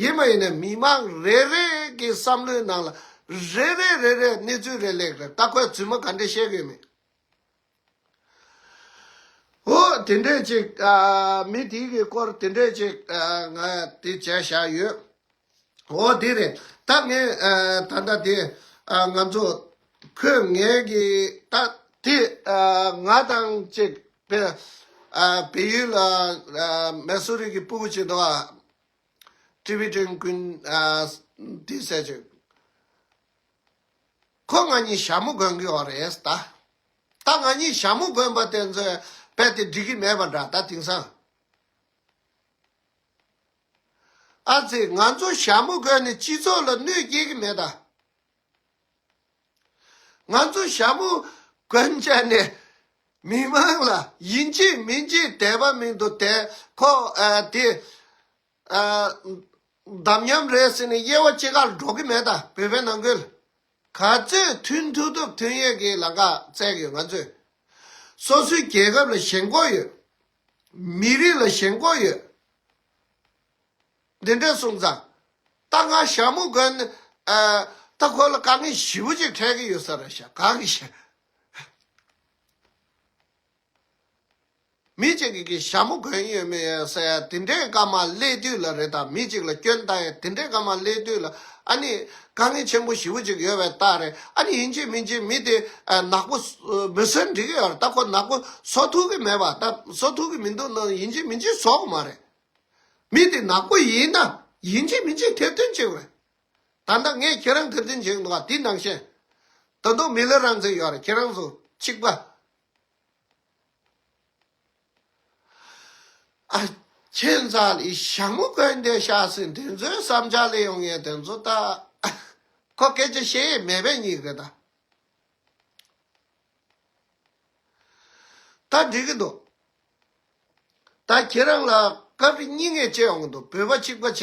ཡིན་མ་ཡིན་ན་མི་མང་རེ་རེ་གི་བསམ་བློའི་ནང་ལ་རེ་རེ་རེ་རེ་གནས་ཚུལ་རེ་སླེབས་རེད། ད་ཁོས་རྫུན་མ་ག་འདྲས་བཤད་གི་ཡོད་མེད། འོ། དེ་འདྲས་ཅིག་ཨ། མི་དེའི་གི་སྐོར་དེ་འདྲས་ཅིག་ཨ། ང་དེ་བྱས་བཞག་ཡོད། འོ། དེ་རེད། ད་ངས་ཨ། ད་ལྟ་དེ་ཨ། ང་ཚོ་ཁོས་ངའི་གི་ད་དེ་ཨ། ང་དང་ཅིག་བལ་ཨ། བལ་ཡུལ་ལ་ཨ། མེ་སུ་རི་གི་སྤུ་གུ་ཅིག་འདུག་ཨ། ཊི་བི་ཀྲན་ཀུན་ཨ། དེ་ཟེར་ཅིག་ཁོ་ང་གཉིས་ཞྭ་མོ་གོན་གི་ཡོད་རེད་ད། ད་ང་གཉིས་ཞྭ་མོ་གོན་པ་དེ་ཚོས་རྦད་དེ་འགྲིག་གི་མེད་པ་འདྲ་ད་དེང་སང་། ཨ་ཙི། ང་ཚོ་ཞྭ་མོ་གོན་ནས་སྤྱི་ཚོགས་ལ་གནོད་སྐྱེལ་གི་མེད་ད། ང་ཚོ་ཞྭ་མོ་གོན་བྱས་ནས་མི་མང་ལ་ཡིན་གཅིག་མིན་གཅིག་དད་པ་མིན་འདུག་དེ་ཁོ་ཨ། དེ། ཨ། འདམ་ཉམས་རེད་ཟེར་ནས་དབྱེ་བ་ཕྱེ་ག་ལ་འགྲོ་གི་མེད་ད། བོད་པའི་ནང་ཁུལ་ག་ཚོད་མཐུན་ཐུབ་ཐུབ་མཐུན་ཡས་ཀྱི་ལམ་ཁ་བཙལ་གི་ཡོད། ང་ཚོས་སོ་སོའི་རྒྱལ་ཁབ་ལ་ཞེན་ཁོག་ཡོད། མི་རིགས་ལ་ཞེན་ཁོག་ཡོད། འདི་འདྲས་སོང་ཙང་། ད་ང་ཞྭ་མོ་གོན་ནས་ཨ། ད་ཁོ་ལ་དཀའ་ངལ་ཞེ་པོ་ཅིག་འཕྲད་ཀྱི་ཡོད་ས་རེད་ཤག་ག་གི་ཤེས། མི་གཅིག་གིས་ཞྭ་མོ་གོན་ཡོད་མེད་ཟེར་ཡ་དེ་འདྲའི་སྐར་མ་སླེབས་དུས་ལ་རེད། ད་མི་གཅིག་ལ་སྐྱོན་བཏང་ཡ་དེ་འདྲའི་སྐར་མ་སླེབས་དུས་ལ་ཨ་ནི་དཀའ་ངལ་ཆེན་པོ་ཞེ་པོ་ཅིག་ཡོད་པའི་རྟགས་རེད། ཨ་ནི་ཡིན་གཅིག་མིན་གཅིག་མི་དེ་ཨ་ནག་པོ་བཟོ་མི་བཟོས་འགྲིག་གི་ཡོད་རེད། ད་ཁོ་ནག་པོ་བཟོ་ཐུབ་ཀྱི་མེད་པ། ད་བཟོ་ཐུབ་ཀྱི་མི་འདུག་ན་ཡིན་གཅིག་མིན་གཅིག་བཟོ་དགོས་མ་རེད། མི་དེ་ནག་པོ་ཡིན་ན་ཡིན་གཅིག་མིན་གཅིག་ཐེར་འདོན་བྱེད་དགོས་རེད། ད་ལྟ་ངས་ཁྱེད་རང་ཐེར་འདོན་བྱེད་འདུག་ག་དེ་ནང་བཞིན། ད་དུང་མི་ལ་རང་བཙན་ཡོད་རེད། ཁྱེད་རང་ཚོ་གཅིག་པ། ཨ། ཁྱེད་ཚ་ལ་ཞྭ་མོ་གོན་བསྡད་ཤག་ཟེར་དེ་ཚོའི་བསམ་འཆར་ལས་ཡོང་ཡས་དེ་ཚོ་ད། ཁོ་སྐད་ཆ་བཤད་ཡས་མེད་པའི་གཉིས་རེད་ད། ད་འགྲིག་གི་འདུག་ད་ཁྱེད་རང་ལ་སྐབས་རེ་གཉིས་ངས་བྱས་ཡོང་གི་འདུག་བོད་པ་གཅིག་པ་བྱས།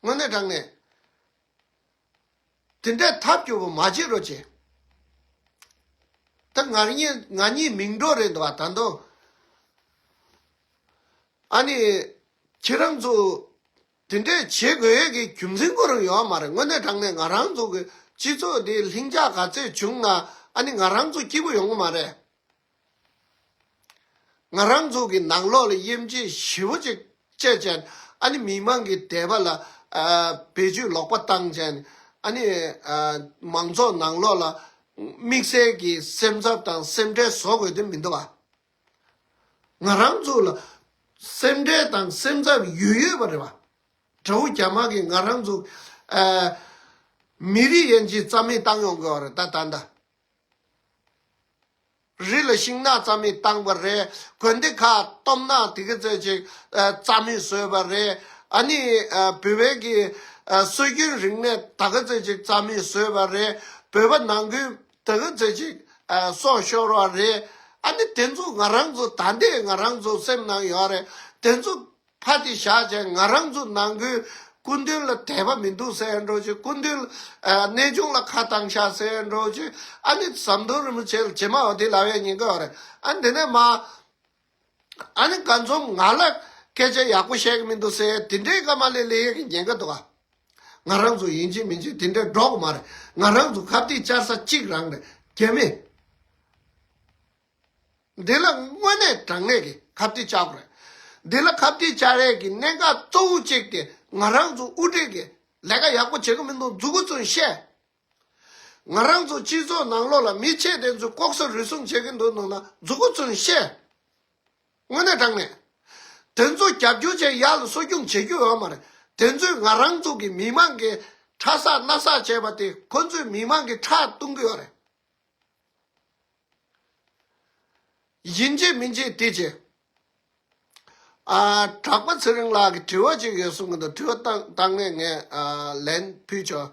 དངོས་གནས་དྲང་གནས། དེ་འདྲའི་ཐབས་སྐྱོ་པོ་མ་བྱེད་རོགས་བྱེད། ད་ང་གཉིས་ང་གཉིས་མིང་འགྲོ་རེད་འདུག་ཨ་ད་དུང་། ཨ་ནི། ཁྱེད་རང་ཚོ། དེ་འདྲས་བྱེད་དགོས་ཡས་ཀྱི་རྒྱུ་མཚན་ཁོ་རང་ཡོད་མ་རེད། དངོས་གནས་དྲང་གནས་ང་རང་ཚོ་གི་སྤྱི་ཚོགས་འདི་ལྷིང་འཇགས་ག་ཚོད་བྱུང་ན་ཨ་ནི་ང་རང་ཚོ་སྐྱིད་པོ་ཡོང་གི་མ་རེད། ང་རང་ཚོ་གི་ནང་ལོགས་ལ་དབྱེ་འབྱེད་ཞེ་པོ་ཅིག་བྱས་བྱས་ཨ་ནི་མི་མང་གི་དད་པ་ལ་ཨ་བེད་སྤྱོད་ལོག་པ་བཏང་བྱས་ཨ་ནི་ཨ་མང་ཚོགས་ནང་ལོགས་ལ་དམིགས་བསལ་གྱི་སེམས་འཚབ་དང་སེམས་ཁྲལ་བཟོ་དགོས་དོན་མི་འདུག་བ། ང་རང་ཚོ་ལ་སེམས་ཁྲལ་དང་སེམས་འཚབ་ཡོད་ཡོད་པ་རེད་བ། དགྲ་བོ་རྒྱ་དམར་གྱིས་ང་རང་ཚོ་ཨ་མི་རིགས་ཡན་ཆད་རྩ་མེད་བཏང་ཡོང་གི་བ་རེད་ད་ད་ལྟ། རི་ལ་ཤིང་ནགས་རྩ་མེད་བཏང་བ་རེད། དགོན་སྡེ་ཁག་སྟོབས་ནག་དེ་ག་ཚོད་ཅིག་ཨ་རྩ་མེད་བཟོས་པ་རེད། ཨ་ནི་ཨ་བོད་པའི་གི་ཨ་སྲོལ་རྒྱུན་རིག་གནས་ད་ག་ཚོད་ཅིག་རྩ་མེད་བཟོས་པ་རེད། བོད་པ་ནང་ཁུལ་ད་ག་ཚོད་ཅིག་ཨ་སྲོག་ཤོར་བ་རེད། ཨ་ནི་དེ་ཚོ་ང་རང་ཚོ་ད་ལྟའི་ང་རང་ཚོ་སེམས་ནང་ཡོད་རེད། དེ་ཚོ་ཕ་དེ་བཞག་བྱས་ང་རང་ཚོ་ནང་ཁུལ་སྐུ་མདུན་ལ་དད་པ་མི་འདུག་ཟེར་འགྲོ་ཅིག་སྐུ་མདུན་ལ་ཨ་གནས་ཆུང་ལ་ཁ་བཏང་ཤག་ཟེར་འགྲོ་ཅིག་ཨ་ནི་ཟམ་གདོང་རིན་པོ་ཆེ་ལ་རྗེས་མ་འོ་དེ་ལབ་ཡས་ཉེན་ཁ་ཡོད་རེད། ཨ་ནི་དེ་ནས་མ། ཨ་ནི་ག་འཛོམས་ང་ལ་སྐད་ཆ་ཡག་པོ་བཤད་གི་མི་འདུག་ཟེར་དེ་འདྲའི་སྐར་མ་ལས་ལས་ཡས་ཀྱི་ཉེན་ཁ་འདུག་ག་ང་རང་ཚོ་ཡིན་གཅིག་མིན་གཅིག་དེ་འདྲའི་འགྲོ་གི་མ་རེད། ང་རང་ཚོ་ཁ་གཏད་བཅར་ས་གཅིག་རང་རེད། རྒྱ་མི། འདི་ལ་དངོས་གནས་དྲང་གནས་ཀྱི་ཁ་གཏད་བཅར་དགོས་རེད། འདི་ལ་ཁ་གཏད་བཅར་ཡས་ཀྱི་གནད་འགག་གཙོ་བོ་གཅིག་དེ་ང་རང་ཚོ་དབུ་ཁྲིད་ཀྱི་ལས་ཀ་ཡག་པོ་བྱེད་གི་མི་འདུག་མཛུབ་གུ་ཙམ་བཤད། ང་རང་ཚོ་སྤྱི་ཚོགས་ནང་ལོགས་ལ་མི་ཆེ་དེ་ཚོས་ལྐོག་ཟ་རུལ་སུངས་བྱེད་ཀྱི་འདུག་ནང་ན་མཛུབ་གུ་ཙམ་བཤད། དངོས་གནས་དྲང་གནས། དེ་ཚོ་རྒྱབ་སྐྱོར་བྱས་ཡར་ལ་གསོ་སྐྱོང་བྱེད་རྒྱུ་ཡོད་མ་རེད། དེ་ཚོས་ང་རང་ཚོ་གི་མི་མང་གི་ཁྲག་ཟག་སྣ་ཟག་བྱས་པ་དེ་ཁོ་ཚོས་མི་མང་གི་ཁྲག་བཏུང་གི་ཡོད་རེད། ཡིན་གཅིག་མིན་གཅིག་དེ་བྱས། ཨ། གྲགས་པ་ཚེ་རིང་ལགས་ཀྱིས་དྲི་བ་ཅིག་ཡོད་གསུང་གི་འདུག་དྲི་བ་བཏང་བཏང་ནས་ངས་ཨ་ལན་ཕུལ་ཆོག་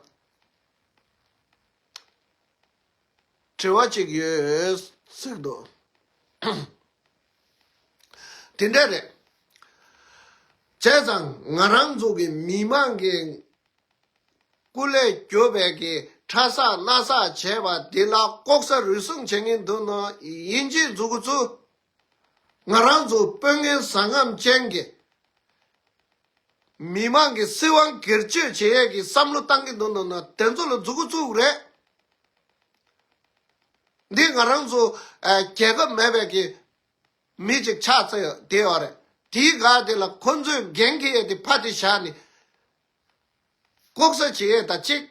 དྲི་བ་ཅིག་ཡོད་ཟེར་འདུག་དེ་འདྲ་རེད། བྱས་ཙང་ང་རང་ཚོ་གི་མི་མང་གི་སྐུ་ལས་གྱུར་པའི་གི་ཁྲག་ཟག་སྣ་ཟག་བྱས་པ་འདི་ལ་ལྐོག་ཟ་རུལ་སུངས་བྱེད་མཁན་འདུག་ན་ཡིན་གཅིག་མཛུབ་གུ་བཙུགས། ང་རང་ཚོ་དཔོན་ངན་བཟང་ངན་ཅན་གྱི་མི་མང་གི་སྲིད་དབང་སྒེར་གཅོད་བྱེད་ཡས་ཀྱི་བསམ་བློ་བཏང་གི་འདུག་ན་དེ་ཚོ་ལ་མཛུབ་གུ་བཙུགས་རེད། འདི་ང་རང་ཚོ་ཨ་རྒྱལ་ཁབ་མེད་པའི་གི་མི་ཅིག་ཆགས་ཚར་བསྡད་ཡོད་རེད། དེའི་སྒང་དེ་ལ་ཁོ་ཚོས་འགན་འཁྱེར་ཡས་དེ་ཕར་དེ་བཞག་ནས་ལྐོག་ཟ་བྱེད་ཡས་དང་གཅིག་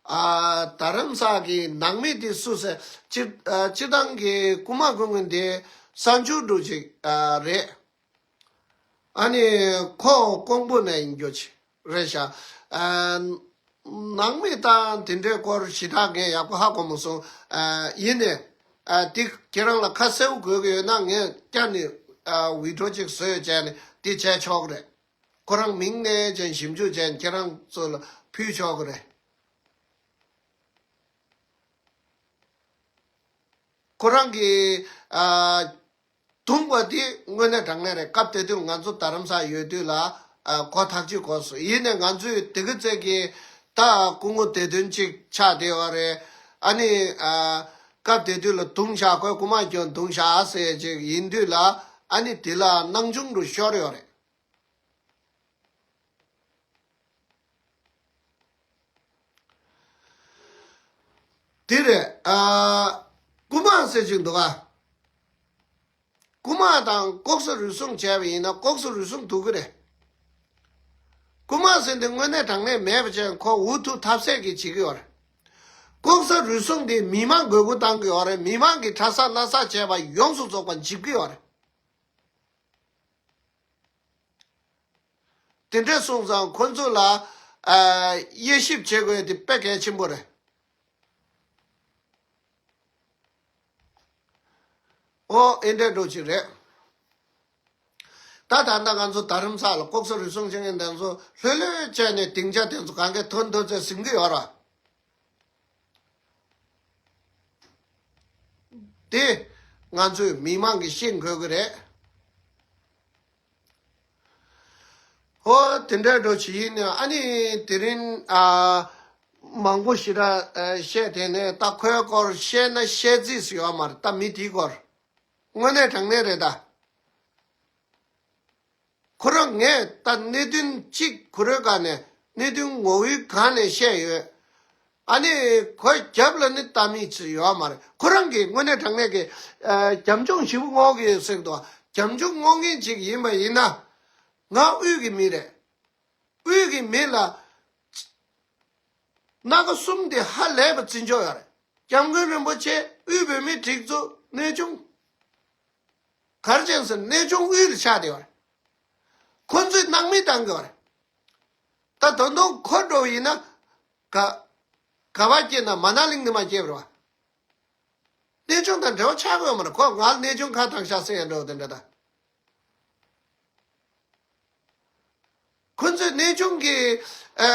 ཨ། རྡ་རམ་ས་གི་ནང་མི་དེ་སུ་ཟེར། སྤྱིར་ཨ་སྤྱིར་བཏང་གི་རྐུ་མ་རྐུ་མཁན་དེ་གསར་འབྱོར་འདྲ་ཅིག་ཨ་རེད། ཨ་ནི་ཁོ་ཀོང་པོ་ནས་ཡིན་རྒྱུ་ཅིག་རེད་ཤག་ཨ། ནང་མི་དང་དེ་འདྲའི་སྐོར་ཞེ་དྲག་ངས་ཡག་པོ་ཧ་གོ་མ་སོང་། ཨ་ཡིན་ནའི་ཨ་དེ་ཁྱེད་རང་ལ་ཁ་གསལ་པོ་དགོས་ཀྱི་ཡོད་ན་ངས་བསྐྱར་ནས་ཨ་བི་ཌི་ཡོ་ཅིག་བཟོས་བྱས་ནས་དེ་བྱས་ཆོག་གི་རེད། ཁོ་རང་མིང་ནས་ཅན་ཞིབ་འཇུག་བྱས་ཁྱེད་རང་ཚོ་ལ་ཕུལ་ཆོག་གི་རེད། ཁོ་རང་གིས་ཨ་བརྡུངས་པ་དེ་དངོས་གནས་དྲང་གནས་རེད། སྐབས་དེ་དུས་ང་ཚོ་རྡ་རམ་ས་ཡོད་དུས་ལ་ཨ་གོ་ཐག་ཆོད་གོ་སོང་། ཡིན་ནའི་ང་ཚོས་དེ་གི་ཚད་ཀྱི་ད་སྐུ་ངོ་བདེ་དོན་གཅིག་ཆགས་བསྡད་ཡོད་རེད། ཨ་ནི་ཨ་སྐབས་དེ་དུས་ལ་བརྡུངས་བཞག་ཁོས་རྐུ་མ་གྱོན་བརྡུངས་བཞག་ཟེར་ཅིག་ཡིན་དུས་ལ་ཨ་ནི་དེ་ལ་སྣང་ཆུང་རུ་ཤོར་ཡོད་རེད། དེ་རེད། ཨ། རྐུ་མ་ཟེར་གྱི་འདུག་ག་རྐུ་མ་དང་ལྐོག་ཟ་རུལ་སུངས་བྱས་པ་ཡིན་ན་ལྐོག་ཟ་རུལ་སུངས་འདུག་གི་རེད། རྐུ་མ་ཟེར་འདི་དངོས་གནས་དྲང་གནས་མེད་པ་བྱས་ཁོ་འུ་ཐུག་ཐབས་ཟད་ཀྱིས་བྱེད་ཀྱི་ཡོད་རེད། ལྐོག་ཟ་རུལ་སུངས་འདི་མི་མང་དགོས་མཁོ་བཏང་གི་ཡོད་རེད། མི་མང་གི་གྲྭ་ས་སྣ་ས་བྱས་པ་ཡོངས་སུ་རྫོགས་པ་འཇིབ་ཀྱི་ཡོད་རེད། དེ་འདྲ་སོང་ཙང་ཁོ་ཚོ་ལ་ཨ། དབྱེ་ཞིབ་བྱེད་དགོས་དེ་དཔེ་གལ་ཆེན་པོ་རེད། ཨོ་ཨེ་འདྲ་འགྲོ་ཅིག་རེད། ད་ད་ལྟ་ང་ཚོ་དྷ་རམ་ས་ལ་ལྐོག་ཟ་རུལ་སུངས་བྱེད་མཁན་དེ་ཚོ་ལྷོད་ལྷོད་བྱས་ནས་སྡིངས་ཆ་དེ་ཚོ་གང་གའི་ཐོན་ཐོན་ཚད་ཟིན་གི་ཡོད་ར། དེ་ང་ཚོས་མི་མང་གིས་ཤེས་དགོས་ཀྱི་རེད། ཨོ་དེ་འདྲ་འགྲོ་ཅིག་ཡིན་ནའང་ཨ་ནི་དེ་རིང་ཨ། མང་པོ་ཞེ་དྲག་ཨ། བཤད་དེ་ནས་ད་ཁོའི་སྐོར་བཤད་ན་བཤད་རྩིས་སུ་ཡོད་མ་རེད། ད་མི་དེའི་སྐོར་དངོས་གནས་དྲང་གནས་རེད་ད། ཁོ་རང་ངས་ད་གནད་དོན་གཅིག་ཁོ་རང་སྒང་ནས་གནད་དོན་ངོ་བོའི་སྒང་ནས་བཤད་ཡོད། ཨ་ནི་ཁོའི་རྒྱབ་ལ་ནི་ལྟ་མི་ཅིག་ཡོད་མ་རེད། ཁོ་རང་གིས་དངོས་གནས་དྲང་གནས་ཀྱི་ཨ། རྒྱབ་ལྗོངས་ཞེ་པོ་མངོན་གྱི་ཡོད་ཟེར་གི་འདུག་རྒྱབ་ལྗོངས་མངོན་མཁན་ཅིག་ཡིན་པ་ཡིན་ན་ང་དབུས་ཀྱི་མི་རེད། དབུས་ཀྱི་མི་ལ་སྣ་ཁ་གསུམ་དེ་ཧ་ལས་པ་བརྩི་འཇོག་ཡོད་རེད། སྐྱབས་མགོན་རིན་པོ་ཆེ་དབུས་བོད་མིའི་སྒྲིག་འཛུགས་གནས་ཆུང་། ག་རེ་བྱས་ཟེར་ན་གནས་ཆུང་དབུས་ལ་ཆགས་བསྡད་ཡོད་རེད། ཁོ་ཚོས་སྣང་མེད་བཏང་གི་ཡོད་རེད། ད་ད་དུང་ཁོ་འགྲོ་བ་ཡིན་ན་ག་ག་པར་སྐྱེས་ན་མ་ན་ལིང་ནས་མར་སྐྱེས་པ་རེད་བ། གནས་ཆུང་དང་འབྲེལ་བ་ཆགས་ཀྱི་ཡོད་མ་རེད། ཁོ་ང་གནས་ཆུང་ཁ་བཏང་ཤག་ཟེར་ཡ་འགྲོ་དེ་འདྲ་ད། ཁོ་ཚོས་གནས་ཆུང་གི་ཨ།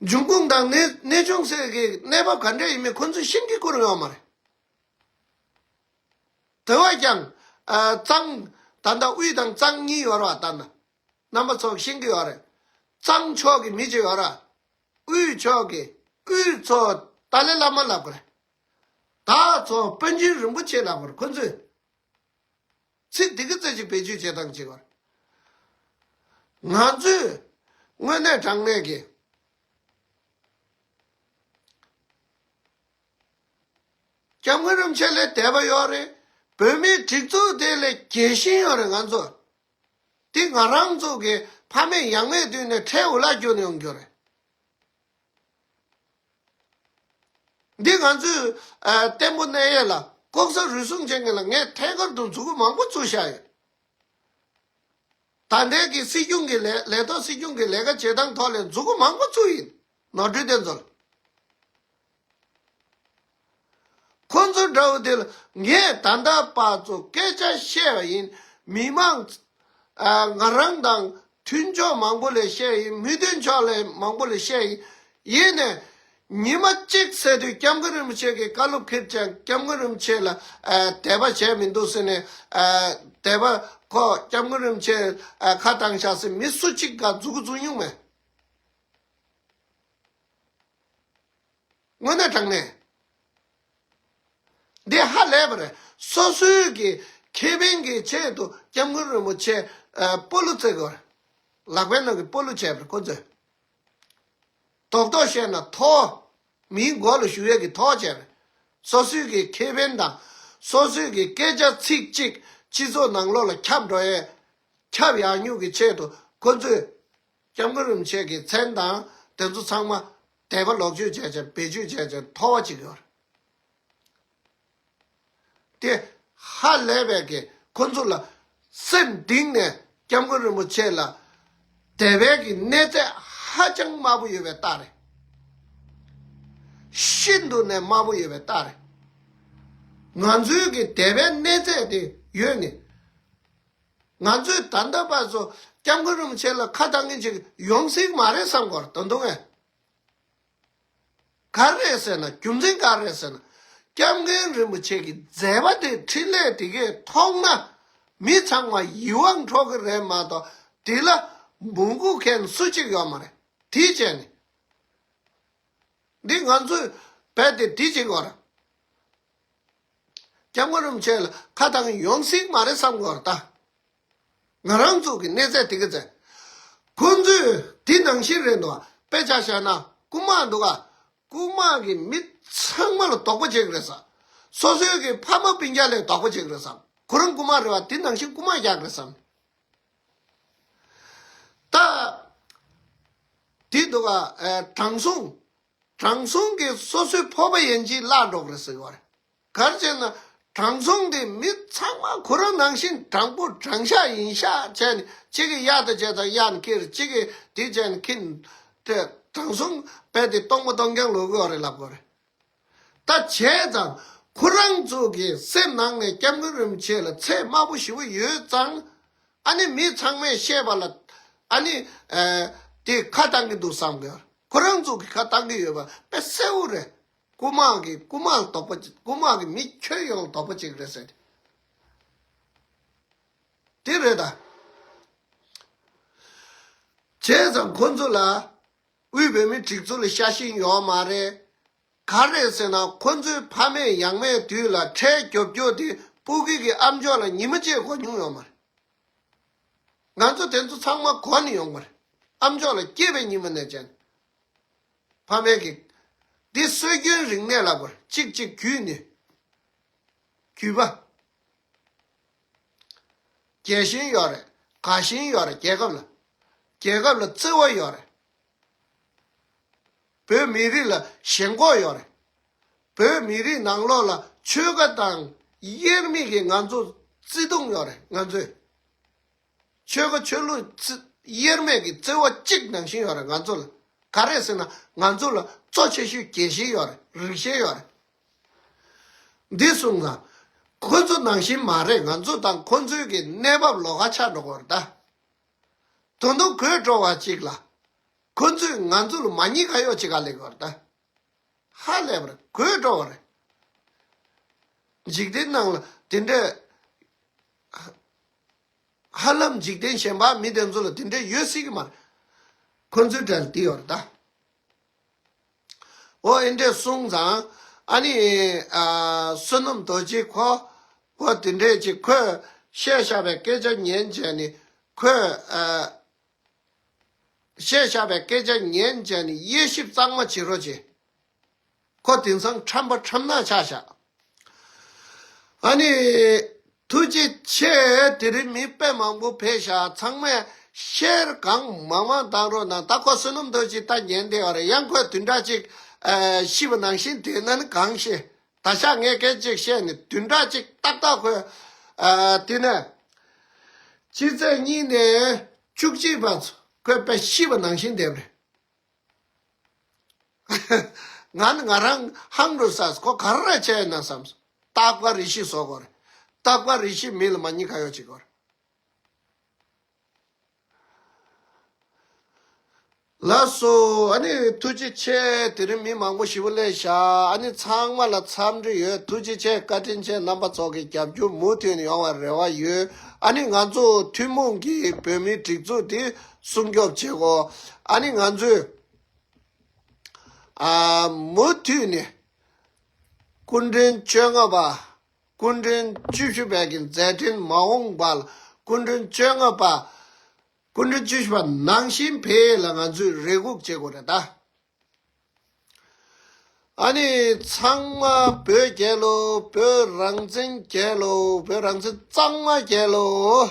འབྱུང་ཁུངས་དང་གནས་གནས་ཆུང་ཟེར་གི་གནས་བབ་ག་འདྲ་ཡིན་མིན་ཁོ་ཚོས་ཤེས་ཀྱི་ཁུར་ཡོད་མ་རེད། དེ་བས་ཀྱང་ཨ། གཙང་ད་ལྟ་དབུས་དང་གཙང་གཉིས་ཡོད་རེད་བ། ད་ལྟ་རྣམ་པ་ཚོ་ཤེས་ཀྱི་ཡོད་རེད། གཙང་ཕྱོགས་ཀྱི་མི་ཅིག་ཡོད་རེད། དབུས་ཕྱོགས་ཀྱི་དབུས་ཚོ་ཏཱ་ལའི་བླ་མ་ལབ་དགོས་རེད། ད་ཚོ་པཎ་ཆེན་རིན་པོ་ཆེ་ལབ་དགོས་རེད། ཁོ་ཚོས་ཚིག་འདི་གི་རྩེ་གཅིག་བེད་སྤྱོད་བྱེད་སྟངས་བྱེད་དགོས་རེད། ང་ཚོས་དངོས་གནས་དྲང་གནས་ཀྱི་སྐྱབས་མགོན་རིན་པོ་ཆེ་ལས་དད་པ་ཡོད་རེད། བོད་མིའི་སྒྲིག་འཛུགས་དེ་ལས་རྒྱལ་ཞེན་ཡོད་རེད། ང་ཚོ་འདི་ང་རང་ཚོ་གི་ཕ་མེས་ཡང་མེས་དུས་ནས་ཁྲལ་འུ་ལག་རྒྱུག་ནས་ཡོང་རྒྱུ་རེད། འདི་ང་ཚོས་ཨ། བརྟན་པོ་གནས་ཡས་ལ་ལྐོག་ཟ་རུལ་སུངས་བྱེད་མཁན་ལ་ངས་ཐད་ཀར་དུ་མཛུ་གུ་མང་པོ་བཙུགས་བཞག་ཡོད། ད་ལྟའི་གི་སྲིད་སྐྱོང་གི་ལས་ལས་ཐོག་སྲིད་སྐྱོང་གི་ལས་ཀ་བྱེད་སྟངས་ཐོག་ལས་མཛུ་གུ་མང་པོ་བཙུགས་ཡིན། ནོར་འཁྲུལ་དེ་ཚོ་ལ། ཁོ་ཚོ་འདྲ་བོ་དེ་ལ་ངས་ད་ལྟ་བར་དུ་སྐད་ཆ་བཤད་པ་ཡིན། མི་མང་ཨ། ང་རང་དང་མཐུན་ཕྱོགས་མང་པོ་ལ་བཤད་ཡིན། མི་མཐུན་ཕྱོགས་ལ་མང་པོ་ལ་བཤད་ཡིན། ཡིན་ནས་ཉི་མ་གཅིག་ཟེར་དུས་སྐྱབས་མགོན་རིན་པོ་ཆེ་གི་བཀའ་སློབ་ཁྱེར་ཀྱང་སྐྱབས་མགོན་རིན་པོ་ཆེ་ལ་ཨ། དད་པ་བྱས་མི་འདུག་ཟེར་ནས་ཨ། དད་པ་ཁོ་སྐྱབས་མགོན་རིན་པོ་ཆེ་ཨ། ཁ་བཏང་ཤག་ཟེར་མི་སུ་གཅིག་ག་མཛུ་གུ་བཙུགས་མྱོང་མེད། དངོས་གནས་དྲང་གནས། འདི་ཧ་ལས་པ་རེད། སོ་སོའི་གི་ཁེ་ཕན་གྱི་ཆེད་དུ་སྐྱབས་མགོན་རིན་པོ་ཆེ་ཨ། སྤོ་ལོ་རྩེད་དགོས་རེད། ལག་པའི་ནང་གི་སྤོ་ལོ་བྱས་པ་རེད་ཁོ་ཚོས། རྡོག་རྡོག་བཤད་ན་ཐོ། མིའི་མགོ་ལ་གཞུ་ཡས་ཀྱི་ཐོ་བྱས་པ་རེད། སོ་སོའི་གི་ཁེ་ཕན་དང་སོ་སོའི་གི་སྐད་ཆ་ཚིག་གཅིག་སྤྱི་ཚོགས་ནང་ལོགས་ལ་ཁྱབ་འགྲོ་ཡས། ཁྱབ་ཡག་ཉུག་གི་ཆེད་དུ་ཁོ་ཚོས་སྐྱབས་མགོན་རིན་པོ་ཆེ་གི་མཚན་དང་དེ་ཚོ་ཚང་མ་དད་པ་ལོག་སྤྱོད་བྱས་བྱས་བེད་སྤྱོད་བྱས་བྱས་ཐོ་བ་ཅིག་ཡོད་རེད། དེ་ཧ་ལས་པའི་གི་ཁོ་ཚོ་ལ་སེམས་གཏིང་ནས་སྐྱབས་མགོན་རིན་པོ་ཆེ་ལ་དད་པའི་གི་གནས་ཚད་ཧ་ཅང་དམའ་པོ་ཡོད་པའི་རྟགས་རེད། ཤིན་ཏུ་ནས་དམའ་པོ་ཡོད་པའི་རྟགས་རེད། ང་ཚོའི་གི་དད་པའི་གནས་ཚད་དེ་ཡོད་ནི། ང་ཚོས་ད་ལྟ་བར་དུ་སྐྱབས་མགོན་རིན་པོ་ཆེ་ལ་ཁ་བཏང་མཁན་ཅིག་ཡོང་སྲིད་མ་རེད་བསམ་གི་ཡོད་རེད་ད་དུང་ངས། ག་རེ་རེད་ཟེར་ན་རྒྱུ་མཚན་ག་རེ་རེད་ཟེར་ན། སྐྱབས་མགོན་རིན་པོ་ཆེ་གི་མཛད་པ་དེ་འཕྲིན་ལས་དེ་གས་མཐོང་ན་མི་ཚང་མ་ཡིད་དབང་འཕྲོག་གི་རེད་མ་གཏོགས་དེ་ལ་མོས་གུས་མཁན་སུ་གཅིག་ཡོད་མ་རེད། དེ་བྱས་ནས་འདི་ང་ཚོས་རྦད་དེ་འདི་བྱེད་དགོས་རེད། སྐྱབས་མགོན་རིན་པོ་ཆེ་ལ་ཁ་བཏང་ཡོང་སྲིད་མ་རེད་བསམ་གི་ཡོད་རེད་ད། ང་རང་ཚོ་གི་གནས་ཚད་དེ་ག་ཚད། ཁོང་ཚོས་དེ་ནང་བཞིན་རེད་འདུག་དཔེ་ཆ་བཞག་ན་རྐུ་མ་འདུག་ག་རྐུ་མ་གི་མི་ཚང་མ་ལ་དོགས་པ་བྱེད་ཀྱི་རེད་བསམ། སོ་སོའི་གི་ཕ་མ་སྤུན་ཀྱག་ལ་དོགས་པ་བྱེད་ཀྱི་རེད་བསམ། ཁོ་རང་རྐུ་མ་རེད་བ། དེ་ནང་བཞིན་རྐུ་མ་རྒྱག་གི་རེད་བསམ། ད་དེ་འདུག་ག་ཨ། དྲང་སྲུང་། དྲང་སྲུང་གིས་སོ་སོའི་ཕོར་པ་ཡན་ཆད་བརླག་འགྲོ་གི་རེད་ཟེར་གྱི་ཡོད་རེད། ག་རེ་བྱས་ན། དྲང་སྲུང་དེ་མི་ཚང་མ་ཁོ་རང་ནང་བཞིན་དྲང་པོ་དྲང་བཞག་ཡིན་ཤག་བྱས་ནས། གཅིག་གིས་གཡག་དེ་བྱས་ཙང་གཡག་ནས་ཁྱེར། གཅིག་གིས་དེ་བྱས་ནས་ཁྱེར། དེ་དྲང་སྲུང་དཔེ་དེ་སྟོང་པ་སྟོང་རྐྱང་ལོག་གི་ཡོད་རེད་ལབ་དགོས་རེད། ད་བྱས་ཙང་ཁོ་རང་ཚོ་གི་སེམས་ནང་ནས་སྐྱབས་མགོན་རིན་པོ་ཆེ་ལ་ཚད་དམའ་པོ་ཞེ་པོ་ཡོད་ཙང་། ཨ་ནི་མི་ཚང་མས་བཤད་པ་ལ། ཨ་ནི་ཨ། དེ་ཁ་བཏང་གི་འདུག་བསམ་གི། ཁོ་རང་ཚོ་གི་ཁ་བཏང་གི་ཡོད་པ་དཔེ་གསལ་པོ་རེད། རྐུ་མ་གི་རྐུ་མ་ལ་དོགས་པ་ཅིག་རྐུ་མ་གི་མི་ཁྱོད་ཡོངས་ལ་དོགས་པ་ཅིག་རེད་ཟེར། དེ་རེད་ད། བྱས་ཙང་ཁོ་ཚོ་ལ་དབུས་བོད་མིའི་སྒྲིག་འཛུགས་ལ་ཤ་ཞེན་ཡོད་མ་རེད། ག་རེ་ཟེར་ན། ཁོ་ཚོའི་ཕ་མེས་ཡང་མེས་དུས་ལ་ཁྲལ་རྒྱོབ་རྒྱོབ་དེ་སྤུ་གུ་གི་ཨམ་ཅོག་ལ་ཉི་མ་གཅིག་གོ་མྱོང་ཡོད་མ་རེད། ང་ཚོ་དེ་ཚོ་ཚང་མ་གོ་ནས་ཡོང་བ་རེད། ཨམ་ཅོག་ལ་སྐྱེས་པའི་ཉི་མ་ནས་བྱས་ནས། ཕ་མའི་གི། འདི་སྲོལ་རྒྱུན་རིག་གནས་ལབ་དགོས་རེད། གཅིག་གཅིག་གུས་ནས། གུས་པ། རྒྱལ་ཞེན་ཡོད་རེད། དགའ་ཞེན་ཡོད་རེད། རྒྱལ་ཁབ་ལ། རྒྱལ་ཁབ་ལ་བརྩེ་བ་ཡོད་རེད། བོད་མི་རིགས་ལ་ཞེན་ཁོག་ཡོད་རེད། བོད་མི་རིགས་ནང་ལོགས་ལ་ཆོལ་ཁ་དང་དབྱེར་མེད་ཀྱི་ང་ཚོ་བརྩེ་དུང་ཡོད་རེད། ང་ཚོས་ཆོལ་ཁ་ཆོས་ལུགས་བརྩི། དབྱེར་མེད་ཀྱི་བརྩེ་བ་གཅིག་ནང་བཞིན་ཡོད་རེད་ང་ཚོ་ལ། ག་རེ་ཟེར་ན། ང་ཚོ་ལ་གཙོ་ཆེ་ཤོས་རྒྱལ་ཞེན་ཡོད་རེད། རིགས་ཞེན་ཡོད་རེད། འདི་སོང་ཙང་ཁོ་ཚོ་ནང་བཞིན་མ་རེད། ང་ཚོ་དང་ཁོ་ཚོའི་གི་གནས་བབ་ལོགས་ཀ་ཆགས་འགྲོ་གི་ཡོད་རེད་ད། ད་དུང་གོད་བྲོ་བ་གཅིག་ལ། ཁོ་ཚོས་ང་ཚོ་ལ་མ་ཉེས་ཁ་གཡོག་བྱེད་ག་སླེབས་ཀྱི་ཡོད་རེད་ད། ཧ་ལས་པ་རེད། གོད་འགྲོ་བ་རེད། འཇིག་རྟེན་ནང་ལ་དེ་འདྲས། ཧ་ལམ་འཇིག་རྟེན་གཞན་པ་མི་དེ་ཚོ་ལ་དེ་འདྲས་ཡོད་སྲིད་ཀྱི་མ་རེད། ཁོ་ཚོའི་གྲས་ལ་དེ་ཡོད་རེད་ད། འོ་ཨེ་འདྲས་སོང་ཙང་། ཨ་ནི་ཨ། བསོད་ནམས་རྡོ་རྗེ་ཁོ། འོ་དེ་འདྲས་ཅིག་ཁོས་བཤད་བཞག་པའི་སྐད་ཆ་ཉན་བྱས་ནས། ཁོས་ཨ། བཤད་བཞག་པའི་སྐད་ཆ་ཉན་བྱས་ནས་དབྱེ་ཞིབ་གཙང་མ་བྱེད་རོགས་བྱེད། ཁོ་དེང་སང་ཁྲམ་པ་ཁྲམ་ནག་ཆགས་བཞག་ཨ་ནི། ཐུགས་རྗེ་ཆེ། དེ་རིང་མི་དཔེ་མང་པོ་ཕེབས་ཤག་ཚང་མས་ཤེར་གང་མང་མང་བཏང་རོགས་གནང་། ད་ཁོ་བསོད་ནམས་རྡོ་རྗེ་ད་ཉན་བསྡད་ཡོད་རེད། ཡང་ཁོས་བདུན་ཕྲག་གཅིག་ཨ། ཤི་བ་ནང་བཞིན་བསྡད་ན་ནི་གང་ཤེས། ད་ཆ་ངས་སྐད་ཅིག་བཤད་ནས་བདུན་ཕྲག་གཅིག་ཏག་ཏག་ཁོས་ཨ། དེ་ནས་ཕྱི་ཚེས་གཉིས་ནས་བཅུ་གཅིག་བར་ཁོས་དཔེ་ཤི་བ་ནང་བཞིན་བསྡད་པ་རེད། ང་ནི་ང་རང་ཧང་རུ་ས། ཁོ་ག་རེ་བྱས་ན་བསམ། རྟག་པར་རེ་ཞིག་བཟོ་དགོས་རེད། རྟག་པར་རེ་ཞིག་མི་ལ་མ་ཉེས་ཁ་གཡོག་བྱེད་དགོས་རེད། ལགས་སོ། ཨ་ནི་ཐུགས་རྗེ་ཆེ། དེ་རིང་མི་མང་པོ་ཞེ་པོ་སླེབས་ཤག་ཨ་ནི་ཚང་མ་ལ་འཚམས་འདྲི་ཡོད། ཐུགས་རྗེ་ཆེ། བཀའ་དྲིན་ཆེ། རྣམ་པ་ཚོ་གི་རྒྱབ་སྐྱོར་མུ་མཐུད་ནས་ཡོང་བར་རེ་བ་ཡོད། ཨ་ནི་ང་ཚོ་ཐུན་མོང་གི་བོད་མིའི་སྒྲིག་འཛུགས་དེ་སྲུང་སྐྱོབ་བྱེད་དགོས། ཨ་ནི་ང་ཚོས་ཨ། མུ་མཐུད་ནས་སྐུ་ཕྲེང་བཅོ་ལྔ་པ། སྐུ་ཕྲེང་བཅུ་བཞི་པའི་གི་མཛད་འཕྲིན་མ་འོངས་པ་ལ། སྐུ་ཕྲེང་བཅོ་ལྔ་པ། སྐུ་ཕྲེང་བཅུ་བཞི་པ་ནང་བཞིན་འཕེལ་ཡས་ལ་ང་ཚོས་རེ་སྒུག་བྱེད་དགོས་རེད་ད། ཨ་ནི་ཚང་མ་བོད་རྒྱལ་ལོ། བོད་རང་བཙན་རྒྱལ་ལོ། བོད་རང་བཙན་གཙང་མ་རྒྱལ་ལོ།